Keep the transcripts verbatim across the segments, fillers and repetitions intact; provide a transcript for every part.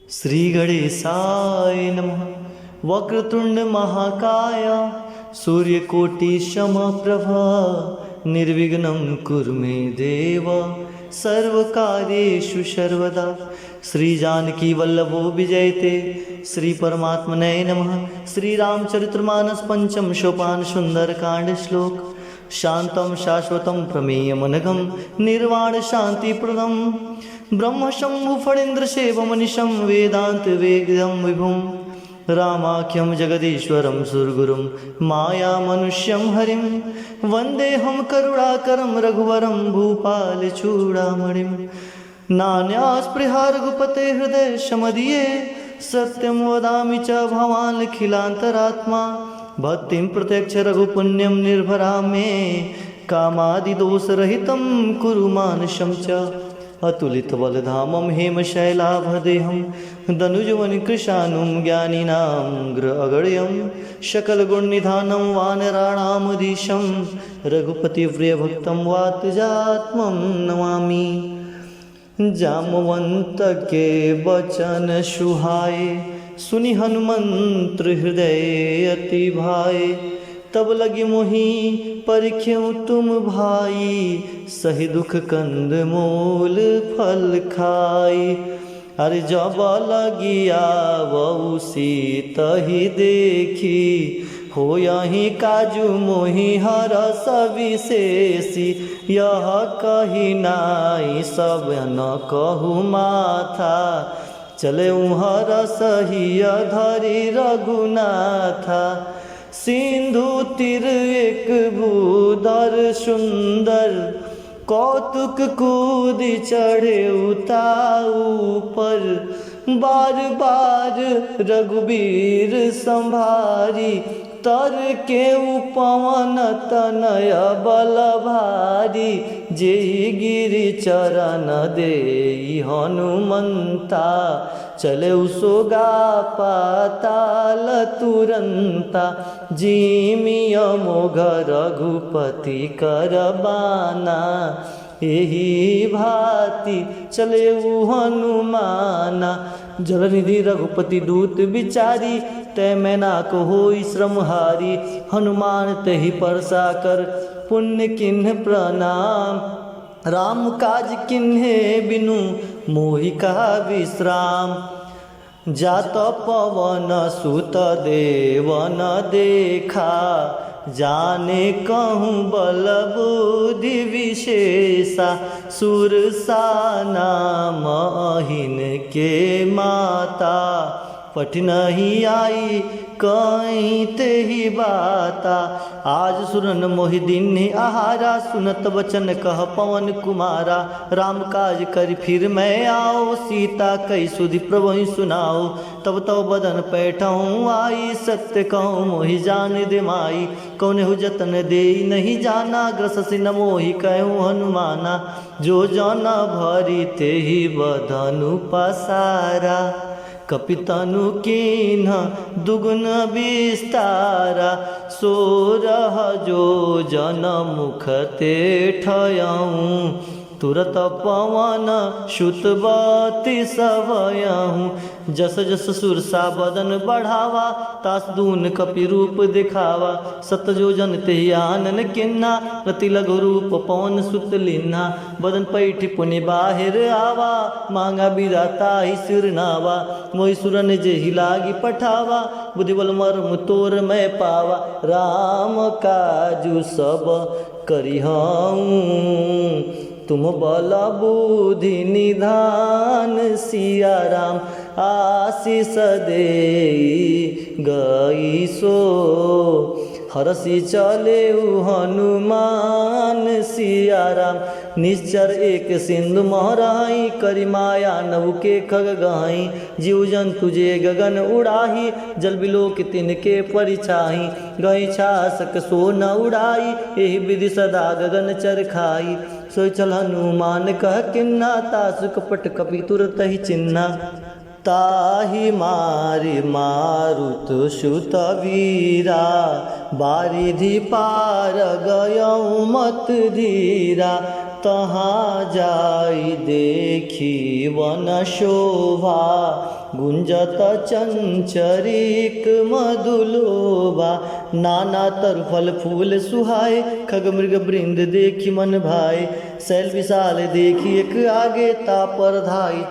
श्री गणेशाय नमः। वक्रतुंड महाकाय सूर्यकोटि समप्रभ निर्विघ्नं कुरु मे देव सर्वकार्येषु सर्वदा। श्री जानकी वल्लभो विजयते श्री परमात्मने नमः। श्री रामचरित्र मानस पंचम सोपान सुंदर कांड श्लोक। शांतं शाश्वतं प्रमेयमनघं निर्वाण शांति प्रदं ब्रह्म शंभु फणींद्र सेव मनिशं वेदांत वेदं विभुं रामाख्यं जगदीश्वरं सुरगुरुं माया मनुष्यं हरिं वंदेहं करुणाकरं रघुवरं भूपाल चूड़ामणिं। नान्यास्पृहा रघुपते हृदय समदिये सत्यं वदामि च भवान् खिलांतरात्मा भक्तिं प्रत्यक्ष रघुपुण्यं निर्भरा मे कामादिदोषरहितं कुरु मानसं च। अतुलित बलधामं हेम शैलाभ देहं दनुजवन कृशानुं ज्ञानिनां ग्र अगण्यं सकल गुण निधानं वानराणामधीशं रघुपति प्रिय भक्तं वातजात्मं नमामि। जामवंत के बचन सुहाए सुनि हनुमंत हृदय अति भाए। तब लगी मोहि परिख्यउ तुम भाई सहि दुख कंद मूल फल खाई। अरे जब लगी आवउ सीतहि देखी होयहि काजु मोहि हरस विशेषी। यह कहि नाई सब न कहु माथा चले उहर सहिय धरि रघुनाथा। सिंधु तीर एक भूधर सुंदर कौतुक कूदि चढ़े उता ऊपर। बार बार रघुबीर संभारी तर केउ पवन तनय बल भारी। जेहि गिरि चरण देई हनुमंता चले उसोगा पाताल तुरंता। जिमि अमोघ रघुपति कर बाना एहि भांति चले उ हनुमाना। जलनिधि रघुपति दूत बिचारी तै मैनाक होई श्रमहारी। हनुमान तेहि परसा कर पुनि किन्ह प्रनाम। राम काज किन्हे बिनु मोहि कहा विश्राम। जात पवन सुत देवन देखा जाने कहूँ बल बुद्धि विशेषा। सुरसा नाम अहिन के माता पठिनहि आई कहीं तेहि बाता। आज सुरन मोहि दीन्हि आहारा सुनत बचन कह पवन कुमारा। राम काज करि फिर मैं आयो सीता कहि सुधि प्रभुहि सुनायो। तब तव बदन पैठउँ आई सत्य कहउँ मोहि जानि दे माई। कौनहु जतन देई नहीं जाना ग्रससि न मोहि कहउँ हनुमाना। जो जन भरि तेहि बदनु पसारा कपितनु कीन्ह दुगुन बिस्तारा। सोरह जो जन मुख ते ठयउँ तुरत पवन सुत बति सवयउँ। जस जस सुरसा बदन बढ़ावा तास दून कपि रूप देखावा। सत जो जन तेहि आनन किन्हा रति लघु रूप पवन सुत लिन्हा। बदन पैठि पुनि बाहिर आवा मांगा बिधाता ही सिरनावा। मोहि सुरन जेहि लागि पठावा बुद्धि बल मर्म तोर मैं पावा। राम काजु सब करिहउँ तुम बल बुद्धि निधान सिया राम आशीष देई गई सो। हरषि चले उ हनुमान सिया राम निश्चर एक सिंधु महरहई करि माया नव के खग गहई। जीव जंतु जे गगन उड़ाही जल बिलोक तिनके परिछाही। गई छासक सो न उड़ाई एहि विधि सदा गगन चर खाई। सोई चल हनुमान कह किन्हा तासु कपट कपि तुरत ही चिन्हा। ताहि मारि मारुत सुत वीरा बारिधि पार गयउँ मत धीरा। तहाँ जाई देखी वन शोभा, गुंजत चंचरीक मधुलोभा। नाना तरु फल फूल सुहाए, खग मृग वृंद देखी मन भाए। शैल विशाल देखी एक आगे, ता पर धाई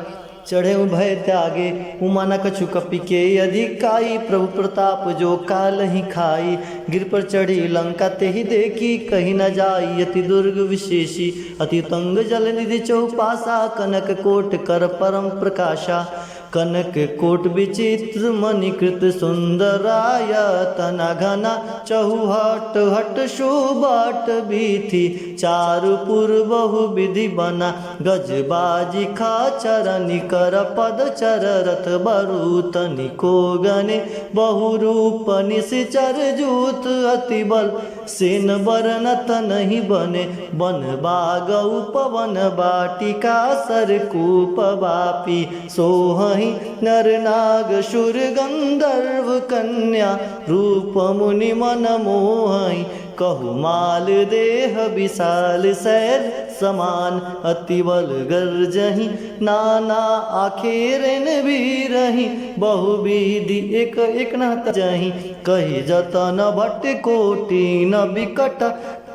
चढ़े भय त्यागे। उमा न कछु कपि के अधिक काई, प्रभु प्रताप जो कालहि खाई। गिर पर चढ़ी लंका तेहि देखी, कही न जाई अति दुर्ग विशेषी। अति तंग जल निधि चौपासा, कनक कोट कर परम प्रकाशा। कनक कोट विचित्र मणि कृत सुंदरायतन घना, चहुहट हट सुबट बीथी चारु पुर बहु विधि बना। गज बाजि खच्चर निकर पद चर रथ बरूथ निको गने, बहु रूप निसिचर जूथ अति बल सेन बरनत नहीं बने। वन बाग उपवन बाटिका सरकूप बापी, सोहहि नर नाग सुर गंधर्व कन्या रूप मुनि मन मोहहि। कहु माल देह विशाल शैल समान, अति बल गर्जहि नाना आखेरन भीरहि। बहु विधि एक एक न तजहि, कहि जतन भट कोटि न विकट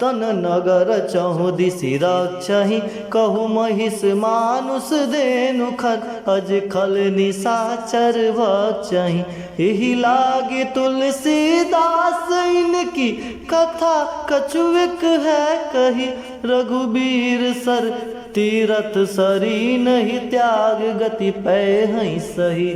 तन नगर चहुदिसि रक्षहि। कहु महिष मानुष धेनु खर अज खल निशाचर भक्षहि। एहि लागि तुलसीदास इनकी कथा कछुएक है कही। रघुबीर सर तीरथ सरी नहीं त्याग गति पैहइ सही।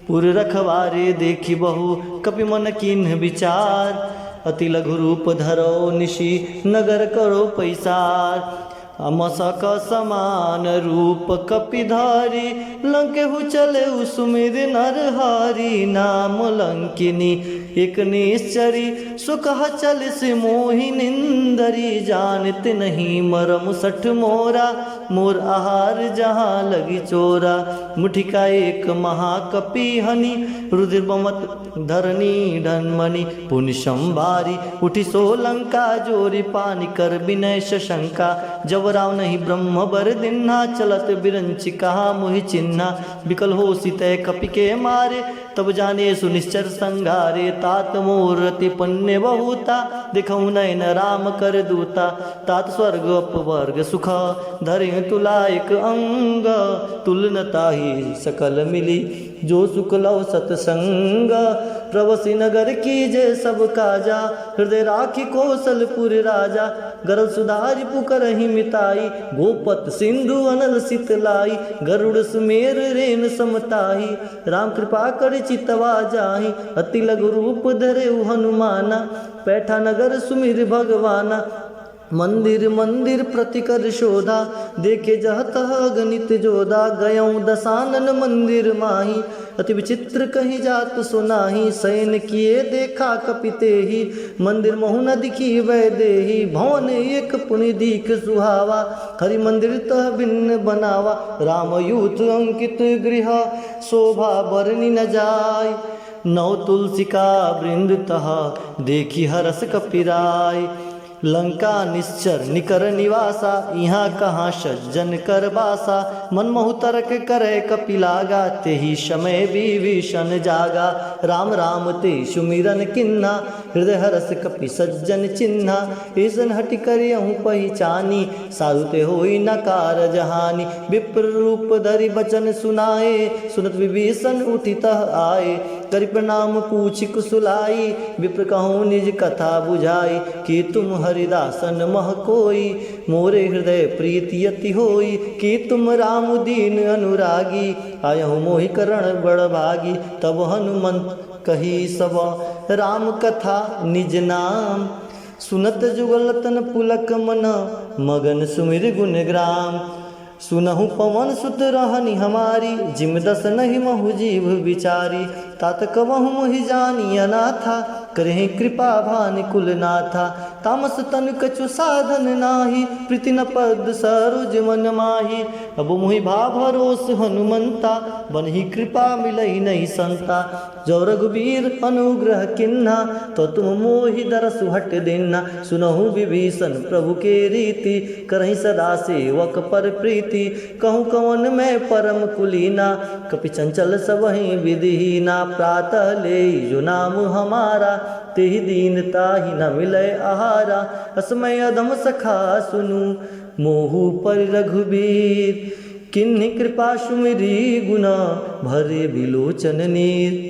पुर रखवारे देखि बहु कपि मन कीन्ह विचार। अति लघु रूप धरौ निशि नगर करौ पैसार। मसक समान रूप कपि धारी। लंकेहु चलेउ सुमिरि नर हरि नाम लंकिनी। एक निश्चरी सुकह चलिसि मोहि निंदरी। जानत नहीं मरम सठ मोरा मोर आहार जहाँ लगि चोरा। मुठिका एक महाकपि हनि रुधिर बमत धरनी ढनमनी। पुनि संभारी उठि सो लंका जोरि पानि कर विनय सशंका। जब रावनहि ब्रह्म बर दिन्हा चलत बिरंचि कहा मोहि चिन्हा। विकल होसि तै कपि के मारे तब जानेसु निश्चर संघारे। तात मोर रति पुण्य बहुता देखउ नयन राम कर दूता। तात स्वर्ग अपवर्ग सुख धरिउ तुला एक अंग। तुल न ताहि सकल मिली जो सुख लव सतसंग। प्रवसि नगर कीजे सब काजा हृदय राखि कोसलपुर राजा। गरल सुधा रिपु करहिं मिताई गोपत सिंधु अनल सित लाई। गरुड़ सुमेर रेन समताही राम कृपा करि चितवा जाहि। अति लघु रूप धरेउ हनुमाना पैठा नगर सुमिरि भगवाना। मंदिर मंदिर प्रति कर शोधा देखे जह तह अगणित जोधा। गयउ दसानन मंदिर माही अति विचित्र कही जात सुनाही। सैन किए देखा कपि तेही मंदिर महु न दिखी वैदेही। भवन एक पुनि दीख सुहावा हरि मंदिर तह भिन्न बनावा। राम यूथ अंकित गृह शोभा बरनि न जाय। नव तुलसिका वृंद तह देखि हरस कपि राय। लंका निश्चर निकर निवासा इहाँ कहाँ सज्जन कर बासा। मन महु तरक करै कपि लागा तेहि समय विभीषण जागा। राम राम ते सुमिरन किन्हा हृदय हरस कपि सज्जन चिन्हा। ईसन हटि करियहु पहिचानी साधु ते होई न कारज हानि। विप्र रूप धरि बचन सुनाए सुनत विभीषण उठि तह आए। करि प्रणाम पूछि कुसुलाइ विप्र कहउँ निज कथा बुझाइ। कि तुम हरिदासन मह कोई मोरे हृदय प्रीति अति होई। कि तुम राम दीन अनुरागी आयहु मोहि करण बड़ भागी। तब हनुमंत कही सब राम कथा निज नाम। सुनत जुगल तन पुलक मन मगन सुमिरि गुन ग्राम। सुनहु पवन सुत रहनि हमारी जिम दस नहीं महु जीव विचारी। तात कबहु मोहि जानी अनाथा करहिं कृपा भानि कुल नाथा। तामस तनु कछु साधन नाहीं, प्रीति न पद सरोज मन माही। अब मोहि भा भरोस हनुमंता, बनहिं कृपा मिलइ नहीं संता। जो रघुबीर अनुग्रह किन्हा, तो तुम मोहि दरसु हठ दीन्हा। सुनहु विभीषन प्रभु के रीति, करहिं सदा सेवक पर प्रीति। कहूँ कवन मैं परम कुलीना, कपि चंचल सबहिं विधिहीना। प्रातः लेइ जो नाम हमारा, तेहि दीन ताहि न मिलइ आहारा। असमय अधम सखा सुनु मोहु परि रघुबीर, किन्हि कृपा सुमिरी गुना भरे बिलोचन नीर।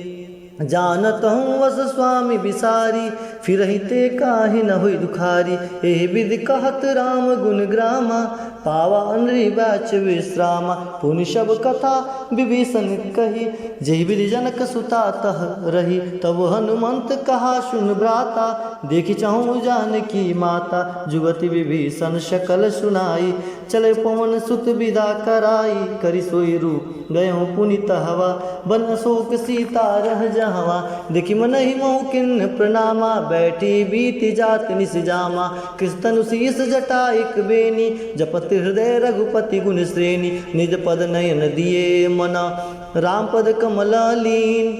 जानत हूँ वस स्वामी बिसारी, फिरहिं ते काहे न हुइ दुखारी। एहि बिधि कहत राम गुन ग्रामा, पावा अनरी बाच विश्रामा। पुनि सब कथा विभीषन कही, जेहि बिधि जनक सुता तह रही। तब हनुमंत कहा सुन भ्राता, देखि चहु जानकी माता। जुगति विभीषन सकल सुनाई, चले पवन सुत बिदा कराई। करि सोइ रूप गयउ पुनि तहवा, बन अशोक सीता रह जहवा। देखि मनहि मोहु किन्ह प्रणामा, बैठी बीति जात निसि जामा। कृष तनु सीस जटा इक बेनी, जपत हृदय रघुपति गुन श्रेणी। निज पद नयन दिए मना, राम पद कमल लीन।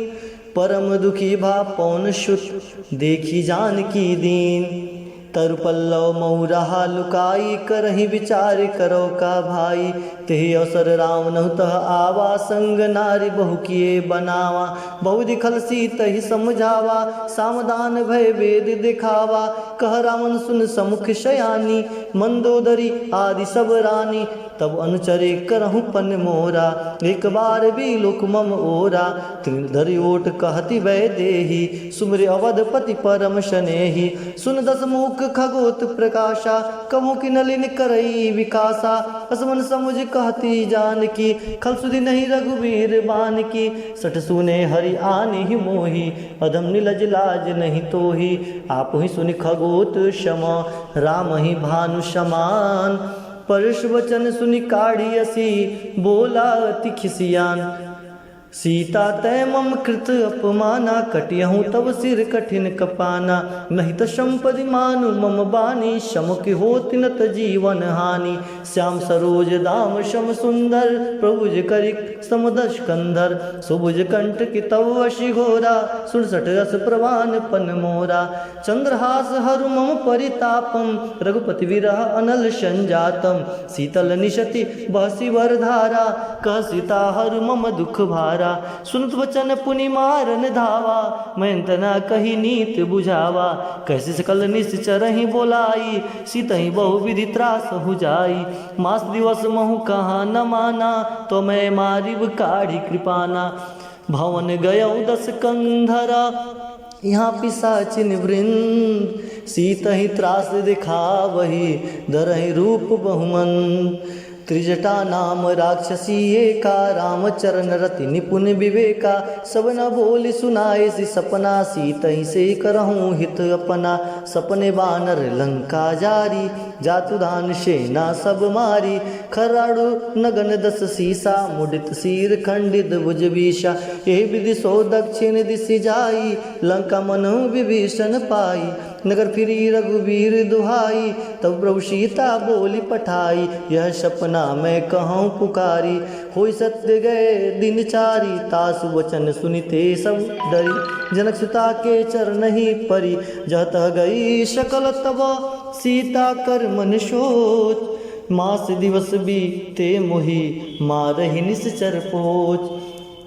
परम दुखी भा पवन सुत, देखि जानकी दीन। तरु पल्लव मऊ रहा लुकाई, करहिं बिचार करौ का भाई। तेहि अवसर रावनहु तह आवा, संग नारि बहु किए बनावा। बहु विधि खल सीतहि समुझावा, सामदान भय बेद देखावा। कह रावन सुन समुख सयानी, मंदोदरी आदि सब रानी। तब अनुचरे करहु पन मोरा, एक बार बिलोक मम ओरा। तृण धरि ओट कहति वैदेही, सुमिरि अवधपति परम सनेही। सुन दस मुख खगोत प्रकासा, कबहुँ किन्ह लीन करइ विकासा। अस मन समुझ कहति जानकी, खल सुधि नहीं रघुबीर बानकी। सठ सुने हरि आनहि मोही, अधम निलज लाज नहीं तोही। आपहि सुनि खगोत सम, रामहि भानु समान। परस वचन सुनि काढ़ि असि, बोला अति खिसियान। सीता तैं मम कृत अपमाना, कटियहु तव सिर कठिन कपाना। नहीं त संपदि मानु मम बानी, समुखि होत न त जीवन हानि। श्याम सरोज दाम सम सुंदर, प्रभु जे करि सम दस कंधर। सुभुज कंटकि तव अशि घोरा, सुन सठ अस प्रवान पन मोरा। चंद्रहास हरु मम परितापम, रघुपति विरह अनल संजातम। शीतल निशति बहसि वर धारा, कह सीता हरु मम दुख भारा। सुनत वचन पुनि मारन धावा, मयंत ना कहि नीत बुझावा। कहसि सकल निसिचरहिं बोलाई, सीतहिं बहु विधि त्रासहु जाई। मास दिवस महु कहा न माना, तो मैं मारिब काढ़ि कृपाना। भवन गयउ दस कंधरा, इहाँ पिसाचिन वृंद। सीतहिं त्रास देखावहि, धरहिं रूप बहुमंद। त्रिजटा नाम राक्षसी एका, रामचरण रति निपुन विवेका। सब न बोलि सुनाइसि सपना, सीतहिं सेइ करहु हित अपना। सपने बानर लंका जारी, जातु धान सेना सब मारी। खराड़ु नगन दस सीसा, मुडित सीर खंडित भुज बीसा। एहि विधि सो दक्षिण दिसि जाई, लंका मनहु विभीषन पाई। नगर फिरी रघुबीर दुहाई, तब प्रभु सीता बोलि पठाई। यह सपना मैं कहउँ पुकारी, होइ सत्य गए दिन चारी। तासु वचन सुनि ते सब डरी, जनक सुता के चरणहि परी। जह तह गई सकल तब सीता कर मन सोच, मास दिवस बीते मोहि मारहि निसिचर पोच।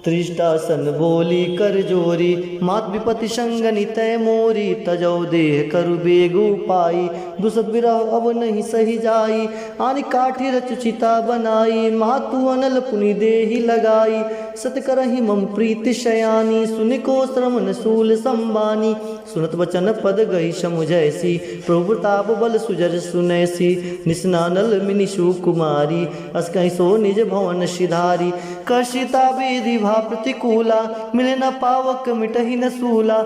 त्रिजटा सन बोली कर जोरी, मात विपति संग नितय मोरी। तजौ देह करु बेगु पाई, दुसत विरह अब नहीं सहि जाई। आनि काठि रचु चिता बनाई, मातु अनल पुनि देहि लगाई। सत करहिं मम प्रीति सयानी, सुनि को श्रवण सूल संबानी। सुनत वचन पद गई समुझैसी, प्रभु प्रताप बल सुजर सुनैसी। निसनानल मिनि सुकुमारी, अस कहि सो निज भवन सिधारी। कह सीता विधि भा प्रतिकूला, मिले न पावक मिटहि न सूला।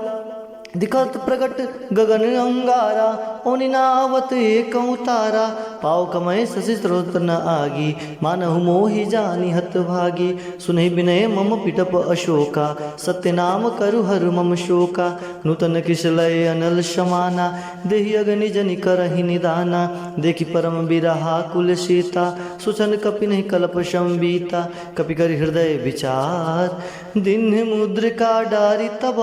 दिखत प्रगट गगन अंगारा, ओनि न आवत एकउ तारा। पाव कमय शशि स्रोत न आगी, मानहु मोहि जानि हत भागी। सुनहि विनय मम पिटप अशोका, सत्य नाम करु हरु मम शोका। नूतन कृष लय अनल समाना, देहि अगनि जनि करहि निदाना। देखि परम बिरहा कुल सीता, सुछन कपि नहीं कलप संबीता। कपि करि हृदय विचार, दीन्ह मुद्रिका डारि तब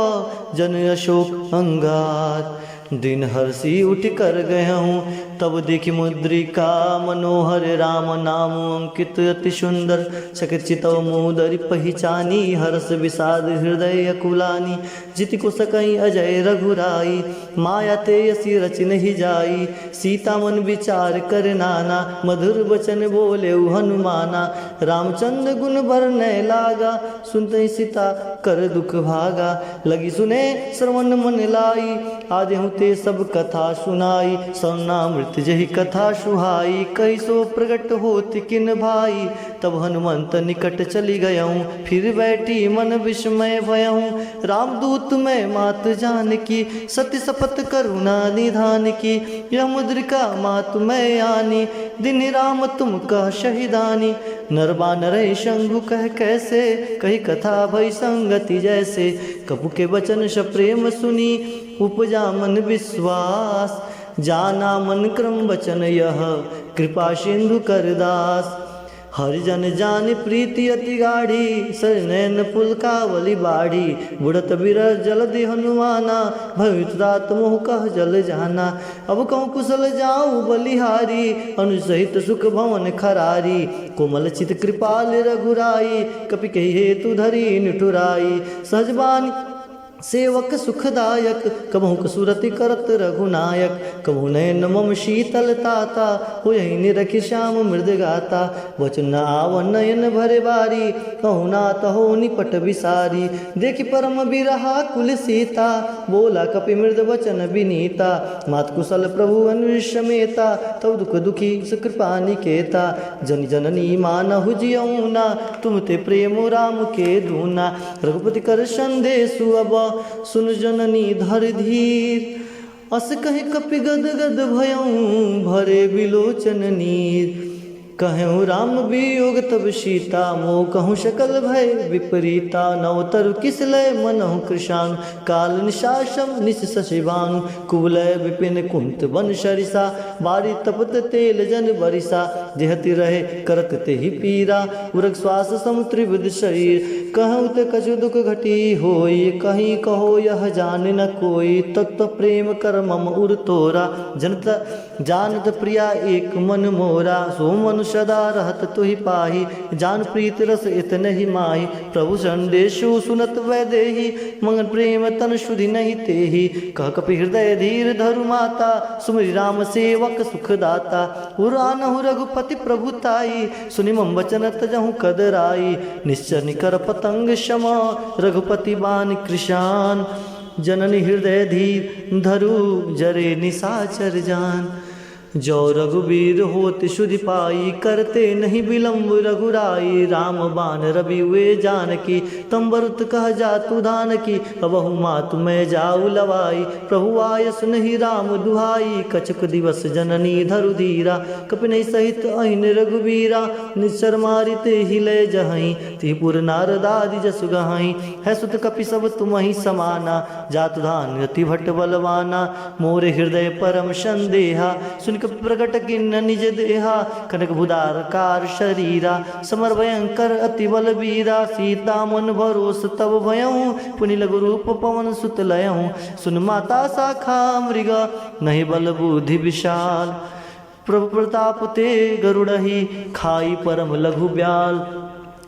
जन अशोक अंगार। दीन हर्षि उठि कर गयहु, तब देखि मुद्रिका मनोहर, राम नाम अंकित अति सुंदर। चकित चितव मुदरि पहिचानी, हर्ष विषाद हृदय अकुलानी। जिति को सकहि अजय रघुराई, माया ते असी रचि नहीं जाई। सीता मन विचार कर नाना, मधुर वचन बोलेउ हनुमाना। रामचंद्र गुण बरनय लागा, सुनतहि सीता कर दुख भागा। लगी सुने श्रवण मन लाई, आदेहु ते सब कथा सुनाई। सरनामृत जहि कथा सुहाई, कहि सो प्रगट होत किन भाई। तब हनुमंत निकट चलि गयहु, फिर बैठी मन विस्मय भयहु। रामदूत मैं मात जानकी, सति सपत करुणा निधानकी। यह मुद्रिका मात मैं आनी, दीन्ह राम तुम कह सहिदानी। नर बानर संगु कह कैसे, कहि कथा भई संगति जैसे। कपि के वचन सप्रेम सुनी, उपजा मन विश्वास। जाना मन क्रम वचन यह, कृपा सिंधु कर दास। हरि जन जानि प्रीति अति गाढ़ी, सरि नयन पुलकावली बाढ़ी। बुड़त बिरह जलधि हनुमाना, भयउ तात मोहु कह जल जाना। अब कहूँ कुसल जाउँ बलिहारी, अनुज सहित सुख भवन खरारी। कोमल चित कृपाल रघुराई, कपि कहि हेतु धरी निठुराई। सहज बानी सेवक सुखदायक, कबहुँ कसुरति करत रघुनायक। कबहुँ नयन मम शीतल ताता, होयहि निरखि श्याम मृद गाता। वचन न आवन नयन भरे बारी, कहु नाथ हो निपट बिसारी। देखि परम बिरहा कुल सीता, बोला कपि मृद वचन बिनीता। मात कुसल प्रभु अनुज समेता, तब दुख दुखी सुकृपा निकेता। जनि जननी मानहु जियउना, तुम ते प्रेम राम के दूना। रघुपति कर संदेसु अब, सुन जननी धर धीर। अस कहि कपि गद गद भयउँ, भरे बिलोचन नीर। कहेउ राम बियोग तब सीता, मोह कहु सकल भय विपरीता। नव तरु किस लय मनहु कृशान, काल निसासम निस शशि भानु। कुवलय विपिन कुंत बन सरिसा, बारी तपत तेल जन बरिसा। जेहति रहे करत तेहि पीरा, उरग श्वास सम त्रिविध शरीर। कहउँ ते कछु दुख घटी होई, कहीं कहो यह जान न कोई। तत्व प्रेम कर मम उर तोरा, जनत जानत प्रिया एक मन मोरा। सो मनु सदा रहत तुहि पाही, जान प्रीत रस इतनहि माही। प्रभु संदेशु सुनत वैदेही, मगन प्रेम तन सुधि नहीं तेही। कह कपि हृदय धीर धरु माता, सुमिरि राम सेवक सुखदाता। उर आनहु रघुपति प्रभु ताई, सुनि मम वचन तजहु कदराई। निश्चर निकर पतंग सम, रघुपति बान कृशान। जननी हृदय धीर धरु, जरे निसाचर जान। जो रघुबीर होत सुधि पाई, करते नहीं विलंब रघुराई। राम बान रवि हुए जानकी, तम बरुत कह जातु धानकी। अबहु मातु मैं जाउ लवाई, प्रभु आय सुनहि राम दुहाई। कछुक दिवस जननी धरु धीरा, कपि नहीं सहित अहिन रघुबीरा। निश्चर मारि तेहि लय जहई, तिहि पुर नारद आदि जसु गहई। है सुत कपि सब तुमहि समाना, जातु धान अति भट बलवाना। मोर हृदय परम संदेहा, सुनि कपि प्रगट किन्न निज देहा। कनक भुदार कार सरीरा, समर भयंकर अति बल बीरा। सीता मन भरोस तब भयहु, पुनि लघु रूप पवन सुत लयहु। सुन माता शाखा मृग, नहीं बल बुद्धि विशाल। प्रभु प्रताप ते गरुड़हि, खाई परम लघु ब्याल।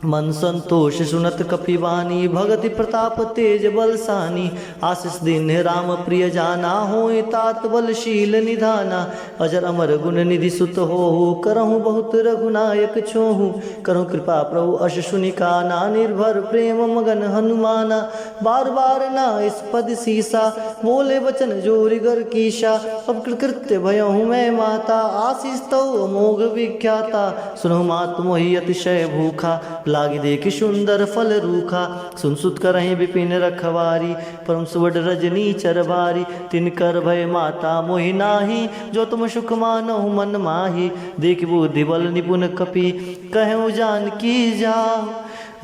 मन संतोष सुनत कपि बानी, भगति प्रताप तेज बल सानी। आशीष दीन्ह राम प्रिय जाना, होई तात बल शील निधाना। अजर अमर गुण निधि सुत होहु, करहु बहुत रघुनायक छोहु। करहु कृपा प्रभु अस सुनि काना, निर्भर प्रेम मगन हनुमाना। बार बार नाइस पद सीसा, बोले वचन जोरि गर कीसा। अब कृतकृत्य भयहु मैं माता, आशीष तव अमोघ विख्याता। सुनहु मात मोहि अतिशय भूखा, लागी देखि सुंदर फल रूखा, सुन सुत करहिं विपिन रखवारी। परम सुवड रजनी चर बारी, तिनकर भय माता मोहि नाही, जो तुम सुख मानहु मन माही। देखि बुद्धि बल निपुन कपि, कहेउ जानकी जाउ।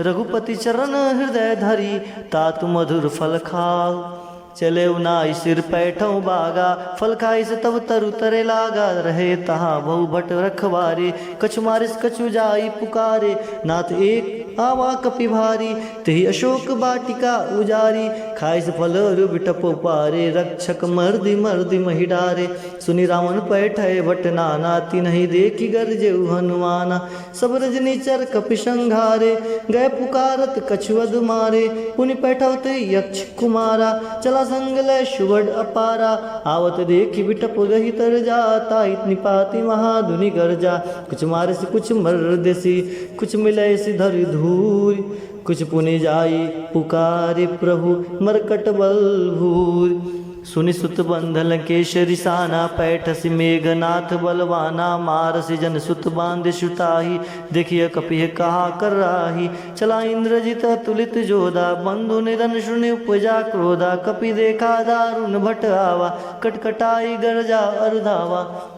रघुपति चरण हृदय धरी, तात मधुर फल खाउ। चले उनाई सिर पैठउ बागा, फल खाइस तब तरु तरे लागा। रहे तहाँ बहु भट रखवारे, कछु मारिस कछु जाई पुकारे। नाथ एक आवा कपि भारी, तेहि अशोक बाटिका उजारी। खाइस फल अरु बिटप उपारे, रक्षक मर्दि मर्दि महि डारे। सुनि रावण पैठय भट नाना, तिनहि देखि गरजेउ हनुमाना। सब रजनी चर कपि संघारे, गए पुकारत कछुअद मारे। पुनि पैठवत यक्ष कुमारा, चला संग लय सुवड अपारा। आवत देखि बिटप गहि तर जा, ताहि निपाति महाधुनि गरजा। कुछ मारिस कुछ मरदेसि, कुछ मिलैसि धरि धूरि। कुछ पुनि जाई पुकारि प्रभु मरकट बल भूरि। सुनि सुत बंध लंकेश रिसाना, पैठसि मेघनाथ बलवाना। मारसि जन सुत बांधि सुताही, देखिय कपिह कहा कर राही। चला इंद्रजित अतुलित जोधा, बंधु निधन सुनि उपजा क्रोधा। कपि देखा दारुन भट आवा, कटकटाई गरजा अरु धावा।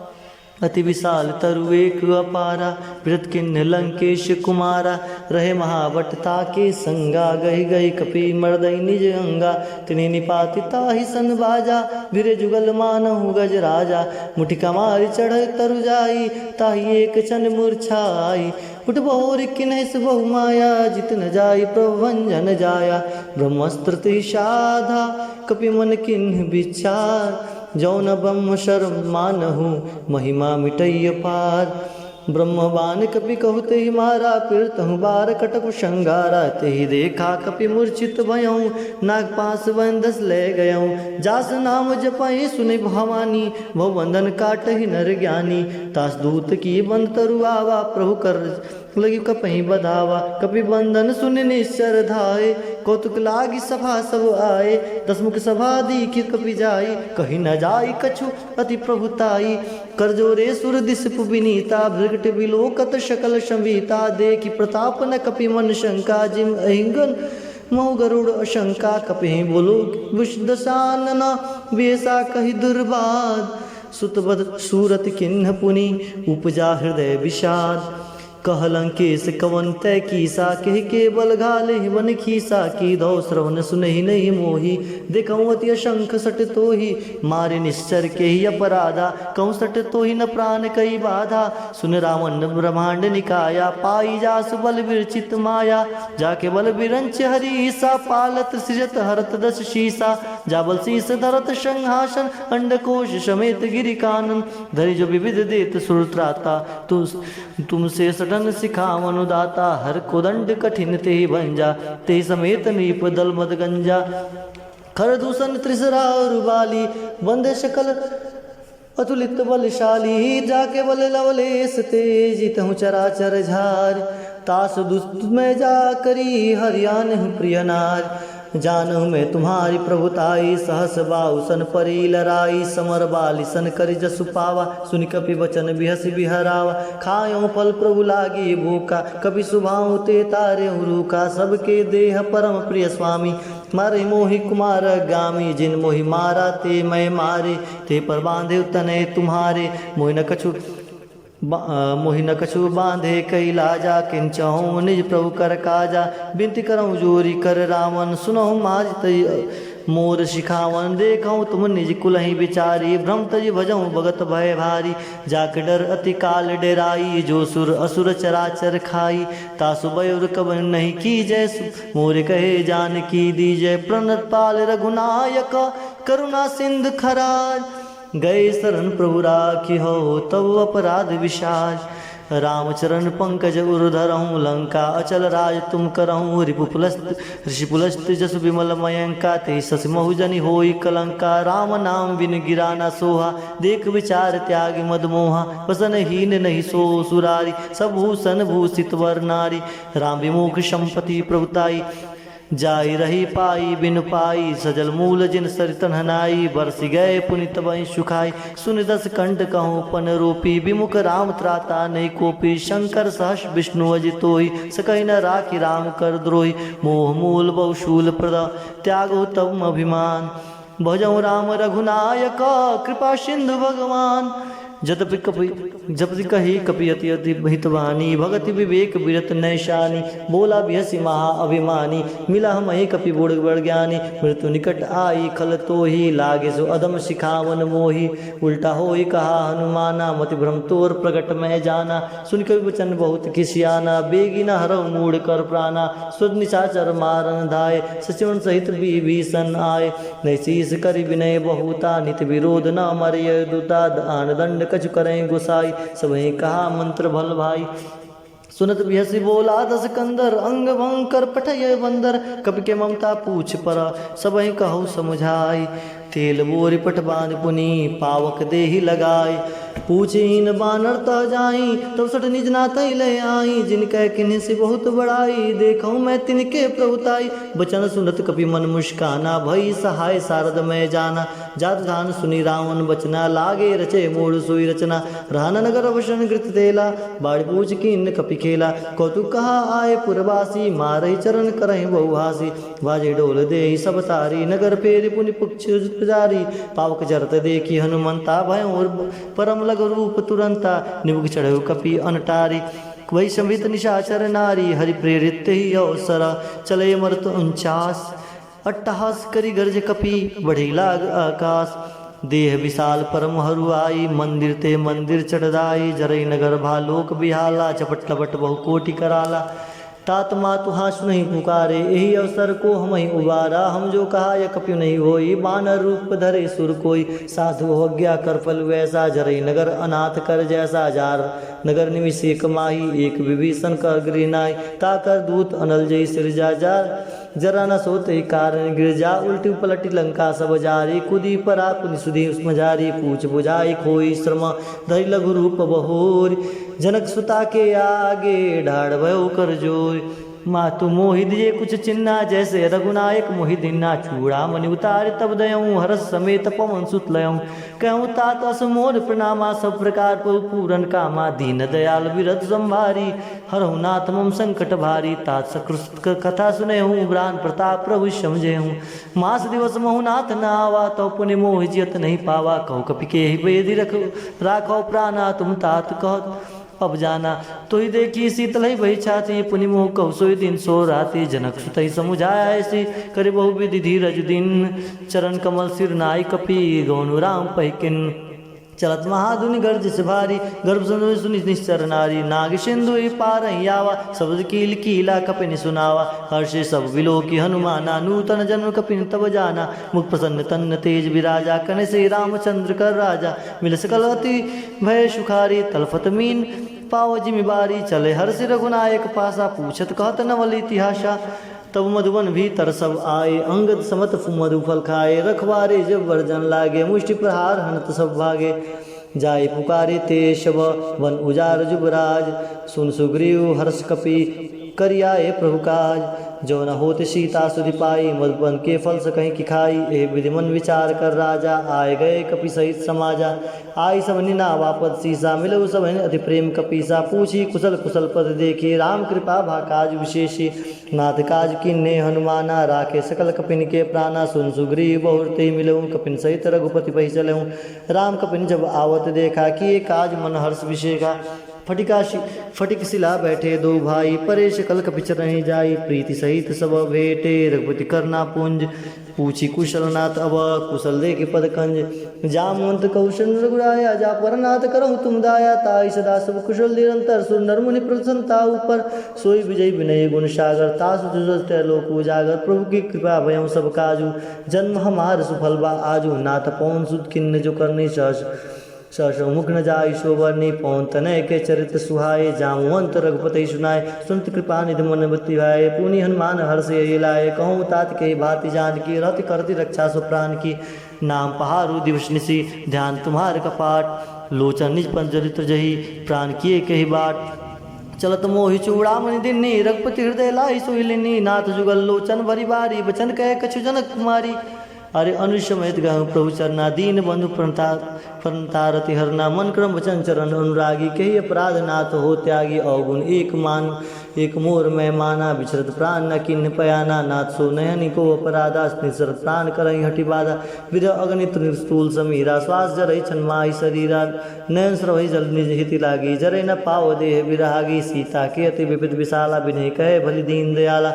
अति विशाल तरु एक अपारा, बिरत किन्ह लंकेश कुमारा। रहे महाभट ताके संगा, गहि गहि कपि मरदइ निज अंगा। तिन्हि निपाति ताहि सन बाजा, भिरे जुगल मानहु गज राजा। मुठिका मारि चढ़ तरु जाई, ताहि एक छन मूर्छा आई। उठ बहुरि किन्हैस बहु माया, जित न जाई प्रभु भंजन जाया। ब्रह्मास्त्र तिहि साधा, कपि मन किन्ह विचार। जौन ब्रह्म शर मानहु, महिमा मिटै अपार। ब्रह्म बान कपि कहु तेहि मारा, पिरतहु बार कटकु संगारा। तेहि देखा कपि मूर्छित भयउ, नाग पास बंधस लै गयउ। जास नाम जपहि सुनि भवानी, भव बंधन काटहि नर ज्ञानी। तास दूत की बंध तरु आवा, प्रभु कर लगी कपहि बधावा। कपि बंधन सुनि निश्चर धाए, कौतुक लागि सभा सब आए। दसमुख सभा दीखि कपि जाई, कहि न जाई कछु अति प्रभुताई। कर जोरे सुर दिसपु बिनीता, भृगट बिलोकत सकल संवीता। देखि प्रताप न कपि मन शंका, जिम अहिंगन महु गरुड़ अशंका। कपिहि बोलो विष दशानना, बेसा कहि दुर्बाध। सुत बद सूरत किन्ह पुनि, उपजा हृदय विषाद। कह लंकेश कवन तै कीसा, कहि केवल घालिहि बन खीसा। कीधौ श्रवण सुनहि नहि मोही, देखउ अति असंख सट तोही। मारि निश्चर केहि अपराधा, कहूँ सट तोहि न प्रान कइ बाधा। सुन रावण ब्रह्मांड निकाया, पाई जासु बल विरचित माया। जाके बल विरंच हरि ईसा, पालत सृजत हरत दस शीसा। जा बल शीस धरत संहासन, अंडकोश समेत गिरि कानन। धरि जो विविध देत सुर त्राता, तु तुमसे सडन सिखावनु दाता। हर कोदंड कठिन तेहि भंजा, तेहि समेत नृप दल मद गंजा। खर दूषण त्रिसरा अरु बाली, बंधे सकल अतुलित बलशाली। जाके बल लवलेस तेज, जितहु चराचर झार। तास दुष्ट मैं जा करी, हरियानहु प्रिय नार। जानहु मैं तुम्हारी प्रभुताई, सहस बाहु सन परी लराई। समर बालि सन करि जसु पावा, सुनि कपि वचन बिहसि बिहरावा। खायउ फल प्रभु लागी भूखा, कपि सुभाउ ते तारेउ रूखा। सबके देह परम प्रिय स्वामी, मारहि मोहि कुमार गामी। जिन मोहि मारा ते मैं मारे, ते पर बांधे तनय तुम्हारे। मोहि न कछु बा-, अ, मोहि न कछु बांधे कइ लाजा, किंचहु निज प्रभु कर काजा। बिनती करहु जोरि कर रावण, सुनहु मारि तज मोर सिखावन। देखहु तुम निज कुलहि बिचारी, भ्रम तजि भजहु भगत भय भारी। जाके डर अति काल डेराई, जो सुर असुर चराचर खाई। तासु बयुर कवन नहीं कीजै, सु-, मोर कहे जानकी दीजै। प्रणत पाल रघुनायक, करुणा सिंधु खराज। गए शरण प्रभु राखिहौ, तव अपराध विसाज। राम चरण पंकज उर धरहु, लंका अचल राज तुम करहु। रिपु पुलस्त, ऋषि पुलस्त जसु विमल मयंका, तेहि ससि महु जनि होई कलंका। राम नाम बिनु गिरा न सोहा, देख विचार त्यागि मद मोहा। वसन हीन नहीं सो सुरारी, सब भूषण भूषित वर नारी। राम विमुख संपति प्रभुताई, जाई रही पाई बिनु पाई, सजल मूल जिन सरित नहनाई। बरसि गए पुनि तबहि सुखाई, सुनि दस कंठ कहूँ पन रूपी। विमुख राम त्राता नहीं कोपी, शंकर सहस विष्णु अजितोई। सकहि न राखि राम कर द्रोही, मोह मूल बहु शूल प्रद, त्यागहु तम अभिमान। भजहु राम रघुनायक, कृपा सिंधु भगवान। जतपि कपि, जपति कही कपि अति अति हितवानी, भगति विवेक विरत नैशानी। बोला बिहसि महा अभिमानी, मिला हमहि कपि बड़ बड़ ज्ञानी। मृत्यु निकट आई खल तोही, लागे सो अधम सिखावन मोही। उल्टा होई कहा हनुमाना, मति भ्रम तोर प्रगट महि जाना। सुनि कपि वचन बहुत खिसियाना, बेगी न हरहु मूढ़ कर प्राना। सुरत निशाचर मारन धाय, सचिवन सहित विभीषण आय। नहीं शीस करि विनय बहुता, नित विरोध न मरिय दूता। दान दंड कछु करहिं गोसाई, सबहिं कहा मंत्र भल भाई। सुनत बिहसि बोला दस कंदर, अंग भंग कर पठिय बंदर। कपि के ममता पूछ पर, सबहिं कहु समुझाई। तेल बोरि पट बाँधि पुनि, पावक देहि लगाई। पूछिन बानर तह जाई, तब सठ निज नाथहि लय आई। जिन कह किन्हिसि बहुत बड़ाई, देखहु मैं तिनके प्रभुताई। वचन सुनत कपि मन मुस्काना, भई सहाय सारद महि जाना। जात ध्यान सुनि रावण बचना, लागे रचे मूढ़ सोई रचना। रहन नगर अवसन गृत तेला, बाढ़ पूछ कीन कपि खेला। कौतुक कहा आए पुरवासी, मारहि चरण करहिं बहुहासी। बाजे ढोल देहि सब तारी, नगर फेरि पुनि पक्ष पुजारी। पावक जरत देखि हनुमंता, भयउँ परम लघु रूप तुरंता। निमुख चढ़उ कपि अन टारी, वही संभित निशाचर नारी। हरि प्रेरित तेहि अवसर, चले मरत उनचास। अट्टहास करि गर्ज कपि, बढ़ि लाग आकास। देह विशाल परम हरुआई, मंदिर ते मंदिर चढ़ दाई। जरई नगर भा लोक बिहाला, झपट लपट बहु कोटि कराला। तात मातु हाँसुनहि पुकारे, एहि अवसर को हमहिं उबारा। हम जो कहा यह कपि नहीं होई, बानर रूप धरे सुर कोई। साधु हो आज्ञा कर फल वैसा, जरई नगर अनाथ कर जैसा। जार नगर निमिष एक माही, एक विभीषण कर गृह नाई। ता कर दूत अनल जई सिरजा, जार जरा न सोत ही कारण गिरजा। उलटि पलटि लंका सब जारी, कुदी परा पुनि सुधि मझारी। पूछ बुझाई खोई श्रम, धरि लघु रूप बहोरी। जनक सुता के आगे, ढाढ़ भयो कर जोरी। मातु मोहि दिए कुछ चिन्हा, जैसे रघुनायक मोहि दीन्हा। चूड़ामणि उतारि तब दयउँ, हरष समेत पवन सुत लयउँ। कहउँ तात अस मोर प्रणामा, सब प्रकार प्रभु पूरन कामा। दीन दयाल विरत संभारी, हरहु नाथ मम संकट भारी। तात सकृत क-, कथा सुनेहु, प्रान प्रताप प्रभु समझेहु। मास दिवस महु नाथ न आवा, तव पुनि मोहि जियत नहीं पावा। कहु कपि केहि बेधि रख-, राखव प्राना, तुम तात कहत अब जाना। तोहि देखि शीतलहि भई छाती, पुनि मोह कहु सोई दिन सो राती। जनक सुतहि समुझाया ऐसी, करि बहु विधि धीरज दीन। चरण कमल सिर नाई कपि, गौन राम पहिकिन। चलत महाधुनि गर्जिस भारी, गर्भ सुनि सुनि निश्चर नारी। नाग सिंधु ही पारहि आवा, शब्द कील कीला कपिनि सुनावा। हर्षि सब विलोकि हनुमाना, नूतन जन्म कपिनि तब जाना। मुख प्रसन्न तन तेज विराजा, कहने से रामचंद्र कर राजा। मिल सकल अति भय सुखारी, तलफत मीन पाव जिमि बारी। चले हर्षि रघुनायक पासा, पूछत कहत नवल इतिहासा। तब मधुवन भीतर सब आए, अंगद समत मधु फल खाए। रखवारे जब वर्जन लागे, मुष्टि प्रहार हनत सब भागे। जाए पुकारे ते सब वन उजार जुबराज, सुन सुग्रीव हर्ष कपि करि आए प्रभु काज। जो न होत सीता सुधि पाई, मधुवन के फल सकहि कि खाई। एह विधि मन विचार कर राजा, आए गए कपि सहित समाजा। आई सबहिं नावा पद सीसा, मिलउ सबहिं अति प्रेम कपीसा। पूछी कुशल कुशल पद देखी, राम कृपा भा काज विशेषी। नाथ काज कीन्हे हनुमाना, राखे सकल कपिन के प्राना। सुन सुग्रीव बहुर तेहि मिलउँ, कपिन सहित रघुपति पहि चलउँ। राम कपिन जब आवत देखा, किए काज मन हर्ष विशेखा। फटिका शि-, फटिक शिला बैठे दो भाई, परे सकल कपि चरहि जाई। प्रीति सहित सब भेटे, रघुपति करना पुंज। पूछी कुशल नाथ अब, कुशल देखि पद कंज। जामवंत कहु सुन रघुराया, जा पर नाथ करहु तुम दाया। ताहि सदा सब कुशल निरंतर, सुर नर मुनि प्रसन्न ताहु पर। सोई विजई विनय गुण सागर, तासु जुजस त्रैलोक उजागर। प्रभु की कृपा भयउ सब काजु, जन्म हमार सुफल बा आजु। नाथ पवन सुत खिन्न जो करनी सहस, सहस मुख न जाई सो बरनी। पवन तनय के चरित सुहाए, जामवंत रघुपति सुनाए। सुनत कृपा निधि मन बति भाए, पुनि हनुमान हर्ष यहि लाए। कहउँ तात केहि भाँति जानकी, रहति करति रक्षा सब प्रान की। नाम पहारु दिवस निसि, ध्यान तुम्हार कपाट। लोचन निज पंजरि तजहि, प्रान किए केहि बाट। चलत मोहि चूड़ामणि दिन्नी, रघुपति हृदय लाइ सोइ लिन्नी। नाथ जुगल लोचन भरि बारी, बचन कहे कछु जनक कुमारी। अरे अनुज समेत गहु प्रभु चरना, दीन बंधु प्रणता-, प्रणतारति हरना। मन क्रम वचन चरण अनुरागी, कही अपराध नाथ हो त्यागी। अवगुण एक मान एक मोर मैं माना, बिचरत प्राण न किन्ह पयाना। नाथ सो नहिं अनेको अपराधा, निसरत प्राण करहिं हठि बाधा। विरह अग्नि त्रिशूल समीरा, श्वास जरहि छन माहि शरीरा। नयन स्रवहि जल निज हित लागी, जरे न पाव देह बिरहागी। सीता के अति विविध विशाला, बिनहि कहे भली दीन दयाला।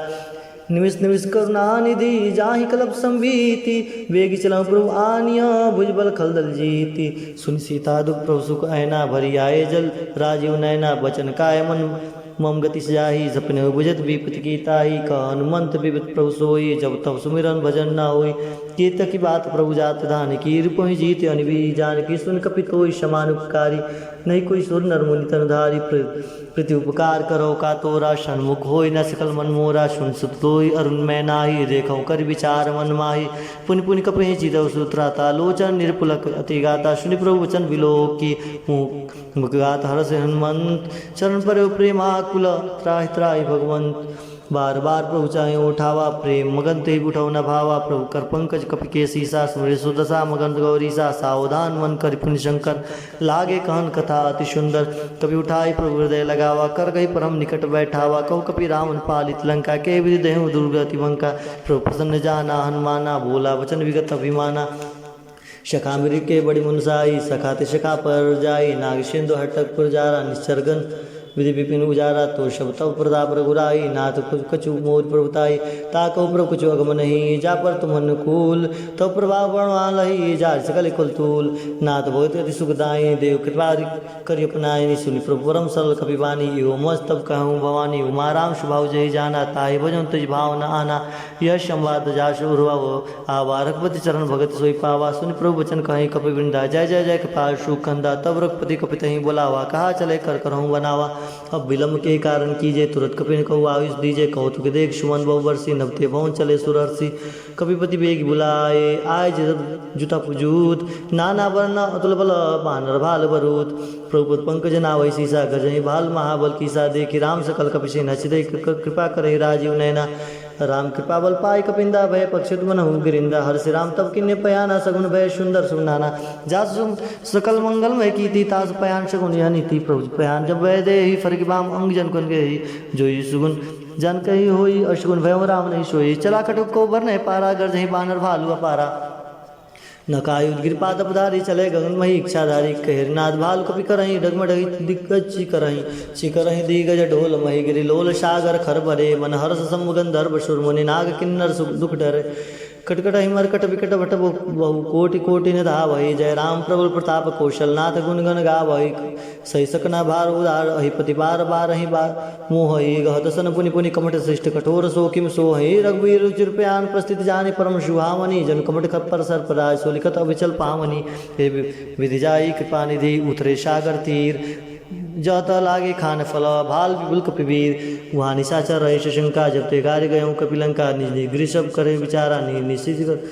निमिष निमिष करुणा निधि, जाहि कल्प संभीति। वेगि चलहु प्रभु आनिया, भुजबल खलदल जीति। सुनि सीता दुख प्रभु सुख अयना, भरि आए जल राजीव नयना। बचन काय मन मम गति जाहि, सपनेहु बुझत विपति की ताहि। कह हनुमंत विविध प्रभु सोई, जब तब सुमिरन भजन न होई। केतकी बात प्रभु जात धान की, रूपहि जीत अनिवि जानकी। सुन कपि तोहि समान उपकारी, नहीं कोई सुर नर मुनि तन धारी। प्र-, प्रति उपकार करो का तोरा, सन्मुख होई न सकल मन मोरा। सुन सुत तोहि अरुण मैं नाही, देखहु करि विचार मन माही। पुनि पुनि कपहि चितहु सुत्राता, लोचन निरपुलक अति गाता। सुनि प्रभु वचन विलोकी, मुख मुख गात हरषि हनुमंत, चरण परे प्रेमाकुल, त्राहि त्राहि भगवंत। बार बार प्रभु चाहे उठावा, प्रेम मगन तेहि उठउ न भावा। प्रभु कर पंकज कपि के सीसा, सुमिरे सुदशा मगन गौरीसा। सावधान मन करि पुनि शंकर, लागे कहन कथा अति सुंदर। कपि उठाई प्रभु हृदय लगावा, कर गहि परम निकट बैठावा। कहु कपि रावण पालित लंका, के विधि देहु दुर्गति बंका। प्रभु प्रसन्न जाना हनुमाना, बोला वचन विगत अभिमाना। सखा मृग के बड़ी मनसाई, सखा ते सखा पर जाई। नाग सिंधु हटक पुर जारा, निश्चर गन विधि विपिन उजारा। तो सब तव प्रताप रघुराई, नाथ कछु कछु मोर प्रभुताई। ता कहु प्रभु कछु अगम नहीं, जा पर तुम अनुकूल। तव प्रभाव बड़वान लही, जा सकल कुल तूल। नाथ बहुत अति सुखदाई, देव कृपा करि अपनाई। सुनि प्रभु परम सरल कपि बानी, इहो मस तब कहूँ भवानी। उमा राम स्वभाव जहि जाना, ताहि भजन तुझ भाव न आना। यह संवाद जासु उर्वा हो आवा, रघुपति चरण भगत सोई पावा। सुनि प्रभु वचन कहे कपि वृंदा, जय जय जय कृपा सुख कंदा। तब रघुपति कपि तहि बोलावा, कहा चले कर करहु बनावा। अब विलंब के कारण कीजे, तुरत कपिन कहु आयुष दीजे। कौतुक देख सुमन बहु बरसी, नभ ते भवन चले सुर हरषि। कपिपति बेग बुलाए, आए जब जुता जूत। नाना वर्ण अतुल बल, बानर भाल बरूत। प्रभु पद पंकज नावै सीसा, गजहि भाल महाबल कीसा। देखि राम सकल कपि सेना, चितहि कृ-, कृ-, कृपा करहि राजीव नैना। राम कृपा बल पाइ कपिंदा, भय पक्षित मनहु गिरिंदा। हरषि राम तब किन्हे पयाना, सगुन भय सुंदर सुनाना। जासु सु-, सकल मंगल मय कीति, तासु पयान सगुन यह नीति। प्रभु पयान जब भय देहि, फरकि बाम अंग जन कन गेहि। जोइ सुगुन जन कहि होई, असगुन भय राम नहीं सोई। चला खटुक को बर नहीं पारा, गरजहि बानर भालु अपारा। नकाई उदगिर पादप धारी, चले गगन मही इच्छाधारी। कहे नाथ भालु कपि करहीं, डगमग दिग्गज चिकरहीं। चिकरहीं दिग्गज ढोल मही गिरि लोल, सागर खर भरे। मन हरष सम गंधर्व सुर मुनि, नाग किन्नर सु-, दुख डरे। कटकटहि मरकट विकट भट बहु, बहु कोटि कोटि न धावहि। जय राम प्रबल प्रताप कौशल, नाथ गुन गन गावहि। सहि सकना भार उदार अहि, पति बार बारहि बार मोहहि। गहत सन पुनि पुनि कमठ सृष्ट, कठोर सो किम सोहहि। रघुबीर रुचिर प्यान प्रस्तुति जानि, परम सुहावनि। जनु कमठ खप्पर सर्पराज, सो लिखत अविचल पावनि। हे वि-, विधि जाहि कृपा निधि, उतरे सागर तीर। जत लागे खान फल, भाल विपुल कपि वीर। उहाँ निशाचर रहे सशंका, जब ते गारि गयउँ कपि लंका। निज निज गृह सब करे विचारा, नि-, निश्चित कर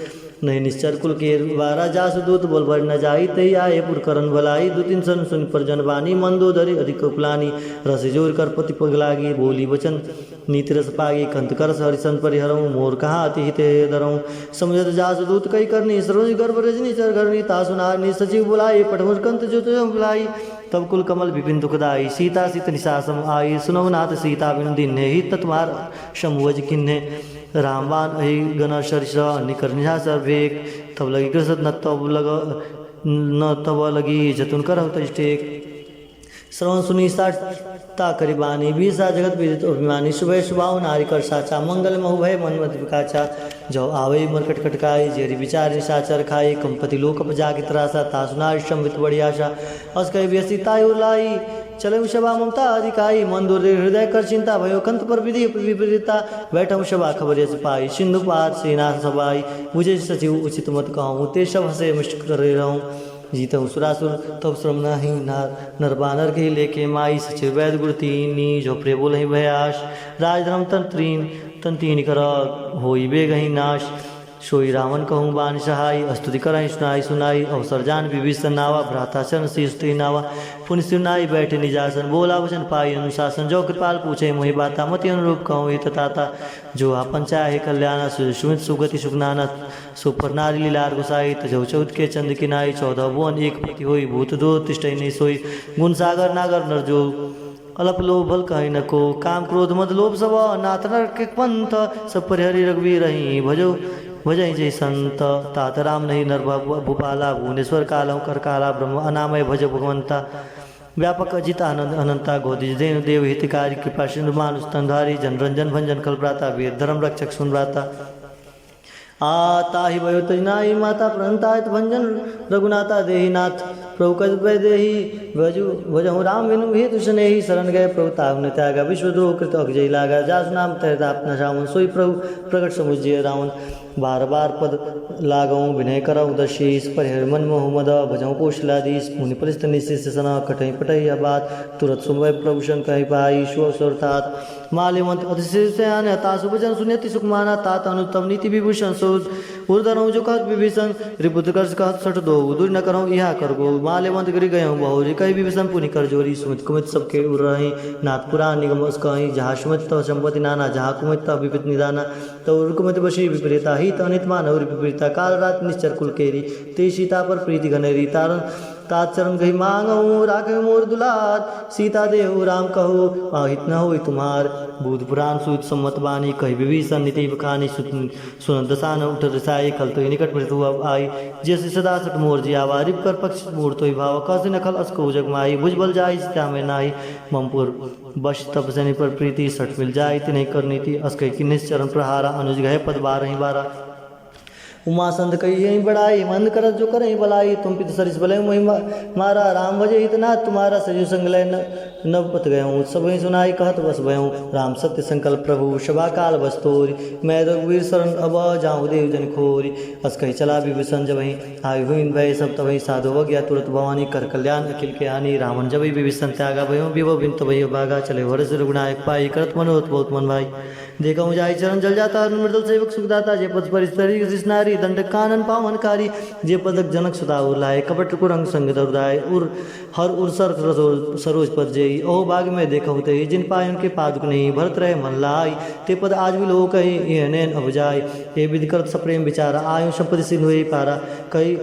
नहीं निश्चर कुल केर बारा। जासु दूत बोल बर न जाई, तही आए पुर करन भलाई। दू तीन सन सुनि पर जन बानी, मंदोदरी अधिक कुलानी। रस जोर कर पति पग लागी, बोली वचन नीति रस पागी। कंत करस हरि सन परिहरहु, मोर कहा अति हित हे धरहु। समुझत जासु दूत कहि करनी, सरोज गर्भ रजनी चर घरनी। तासु नारद निज सचिव बुलाई, पठमुर कंत जो तुझ बुलाई। तब कुल कमल विपिन दुखदाई, सीता सित निशा सम आई। सुनहु नाथ सीता बिनु दीन्हे, हित न तुम्हार सम वज कीन्हे। रामबाण अहि गन सरिस, निकर निशाचर भेक। तब लगी ग्रसित न तब लग, न तब लगी जतुन करहु तज टेक। श्रवण सुनि साता करि बानी, बीसा जगत विदित अभिमानी। सुभय सुभाव नारी कर साचा, मंगल महु भय मन मति विकाचा। जो आवइ मरकट कटकाई, जेरि विचार निशाचर खाई। कंपति लोक पजागि त्रासा, तासु नारि संवित बड़ी आशा। अस कहि बिहसि ताहि उर लाई, चलउ सभा ममता अधिकाई। मंदोदरी हृदय कर चिंता, भयो कंत पर विधि विपरीता। बैठउ सभा खबर यस पाई, सिंधु पार सेना सब आई। बुझे सचिव उचित मत कहउँ, ते सब हँसे मिष्ट करे रहउँ। जीतउ सुरासुर तब श्रम नाहीं, नार नर बानर के लेके माई। सचिव वैद गुर तीनी, जो प्रे बोलहिं भयास। राज धर्म तन तीन, तन तीन कर, होई बेगहिं नाश। सोई रावण कहूँ बान सहाई, अस्तुति करहिं सुनाई सुनाई। अवसर जान विभीषण नावा, भ्राता चरण शीश तिहि नावा। पुनि सिर नाई बैठे निजासन, बोला वचन पाई अनुशासन। जो कृपाल पूछे मोहि बाता, मति अनुरूप कहूँ हित ताता। जो आपन चाहे कल्याणा, सु-, सुमित सुगति सुख नाना। सो पर नारी लीलार गोसाई, तजहु चौदके चंद किनाई। चौदह भुवन एक पति होई, भूत दूत तिष्ठइ नहीं सोई। गुण सागर नागर नर जो, अलप लोभ भल कहइ न को। काम क्रोध मद लोभ सब, नाथ नरक एक पंथ। सब परिहरि रघुवीर ही, भजो भजइ जहि संत। तात राम नहीं नर भव-, भूपाला, भुवनेश्वर कालहु करकाला। ब्रह्म अनामय भज भगवंता, व्यापक अजित आनंद अनंता। गोदिज धेनु देव हितकारी, कृपा सिंधु मानुष तन धारी। जन रंजन भंजन खल भ्राता, वीर धर्म रक्षक सुन भ्राता। आ ताहि भयो तज नाई, माता प्रणतायत भंजन रघुनाथा देहि नाथ। प्रभु कज वैदेही, भजु भजहु राम बिनु भेद सनेही। शरण गए प्रभु ताहु न त्यागा, विश्वद्रोह कृत अक जइ लागा। जासु नाम तहत आप न सावन, सोई प्रभु प्रगट समुझ जिय रावन। बार बार पद लागहु बिनय करहु दस शीस। परिहर मन मोह मद भजहु कौशलाधीश। मुनि पलिस्त निशिष सना, कटहि पटहि यह बात। तुरत सुनवै प्रभु सन कहि पाई, सो अवसर तात। माल्यवंत अति शील सयान, तासु वचन सुनि अति सुख माना। तात अनुज तब नीति विभूषण सो, उर धरहु जो कहत विभीषण। रिपुत कर्ष कहत सठ दोउ, दूरि न करहु इहा कर गो। माल्यवंत गिरि गयहु बहुरि, कहि विभीषण पुनि कर जोरि। सुमित कुमित सबके उर रही, नाथ पुरान निगम अस कही। जहाँ सुमित तह संपत्ति नाना, जहाँ कुमित तह विपत निदाना। तउ उर कुमित बसी विपरीता, हित अनित मानहु विपरीता। काल रात निश्चर कुल केरी, ते सीता पर प्रीति घनेरी। तारन तात चरण गहि मांगहु, राखहु मोर दुलार। सीता देहु राम कहु, अहित न होई तुम्हार। भूत पुरान सूत सम्मत बानी, कहि विभीषण नीति बखानी। सुत सुनत दसानन उठत रिसाई, खल तोहि निकट मृत्यु अब आई। जैसे सदा सठ मोर जियावा, रिप कर पक्ष मूढ़ तोहि भावा। कहसि न खल अस कहु जग माई, भुज बल जाई सीता में नाही। मम पुर बस तप सनि पर प्रीति, सठ मिल जाई तिन्हि कर नीति। अस कहि किन्हिस चरण प्रहारा, अनुज गहे पद बारहि बारा। उमा संत कही यही बड़ाई, मंद करत जो करही बलाई। तुम पित सरिस बलय मोहि मा-, मारा, राम भजे हित नाथ तुम्हारा। सजु संग लय न नव पथ गयहु, सबहि सुनाई कहत बस भयहु। राम सत्य संकल्प प्रभु सभा काल बस तोरि, मैं रघुवीर शरण अब जाहु देव जन खोरि। अस कहि चला विभीषण जबहि, आइ हुइन भय सब तबहि। साधु अवज्ञा तुरत भवानी, कर कल्याण अखिल के हानि। रावण जबहि विभीषण त्यागा, भयहु विभव बिन तबहि अभागा। चले हरषि रघुनायक पाई, करत मनोरथ बहुत मन भाई। देखहु जाहि चरण जल जाता, अरुण मृदुल सेवक सुखदाता। जे पद परिस्तरी जिस नारी, दंडक कानन पावनकारी। जे पदक जनक सुता उर लाए, कपट कुरंग संग धरु धाए। उर हर उर सर सरो-, सरोज पद जेई, ओह बाग में देखहु तेई। जिन पाए उनके पादुक नहीं, भरत रहे मन लाई। ते पद आज भी लोग कही, यह नैन अब जाए। ये विधि करत सप्रेम विचारा, आयु संपत्ति सिंधु ही पारा। कही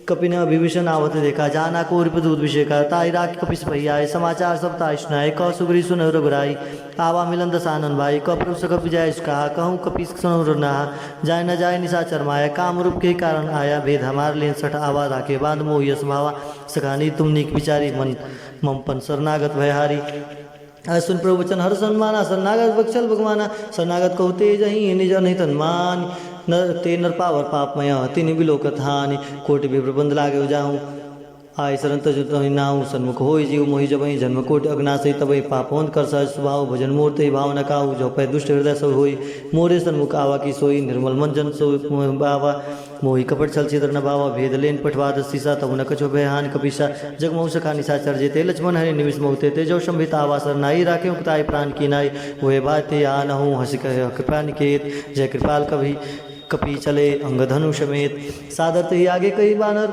कपि न विभीषण आवत देखा, जाना को रिपु दूत विषेका। ताहि राखि कपि सपहि आए, समाचार सब ताहि सुनाए। कह सुग्रीव सुनहु रघुराई, आवा मिलन दसानन भाई। कह प्रभु सखप विजय सुखाहा, कहूँ कपि सुनहु रघुनाहा। जाए न जाए निशाचर माया, काम रूप के कारण आया। भेद हमार लेन सठ आवा, राखे बांध मोहि यस भावा। सखानी तुम नीक विचारी, मन मम पन शरणागत भयहारी। अस सुनि प्रभु वचन हरषन माना, शरणागत बक्सल भगवाना। शरणागत कहु तेजहि निज अनहित हनुमान। न ते नर पावर पाप मया, तिन्हि बिलोकत हानि। कोटि विप्र बंद लागे उजाहु, आए शरण तज तहि नाहु। सन्मुख होइ जीव मोहि जबहि, जन्म कोटि अघ नासहि। तबहि पापवंत कर सहज सुभाव, भजन मोर तेहि भाव न काहु। जो पै दुष्ट हृदय सब होई, मोरे सन्मुख आवा की सोई। निर्मल मन जन सो बावा, मोहि कपट छल छिद्र न भावा। भेद लेन पठवाद सीसा, तब न कछो भय हानि कपीसा। जग महु सखा निशाचर जेते, लक्ष्मण हरि निमिष महु तेते। जो संभित आवा सर नाई, राखे उकताई प्राण की नाई। हुए भाते आनहु हंसि कहे कृपा निकेत, जय कृपाल कभी कपि चले अंग धनु समेत। सादर तेहि आगे कही बानर,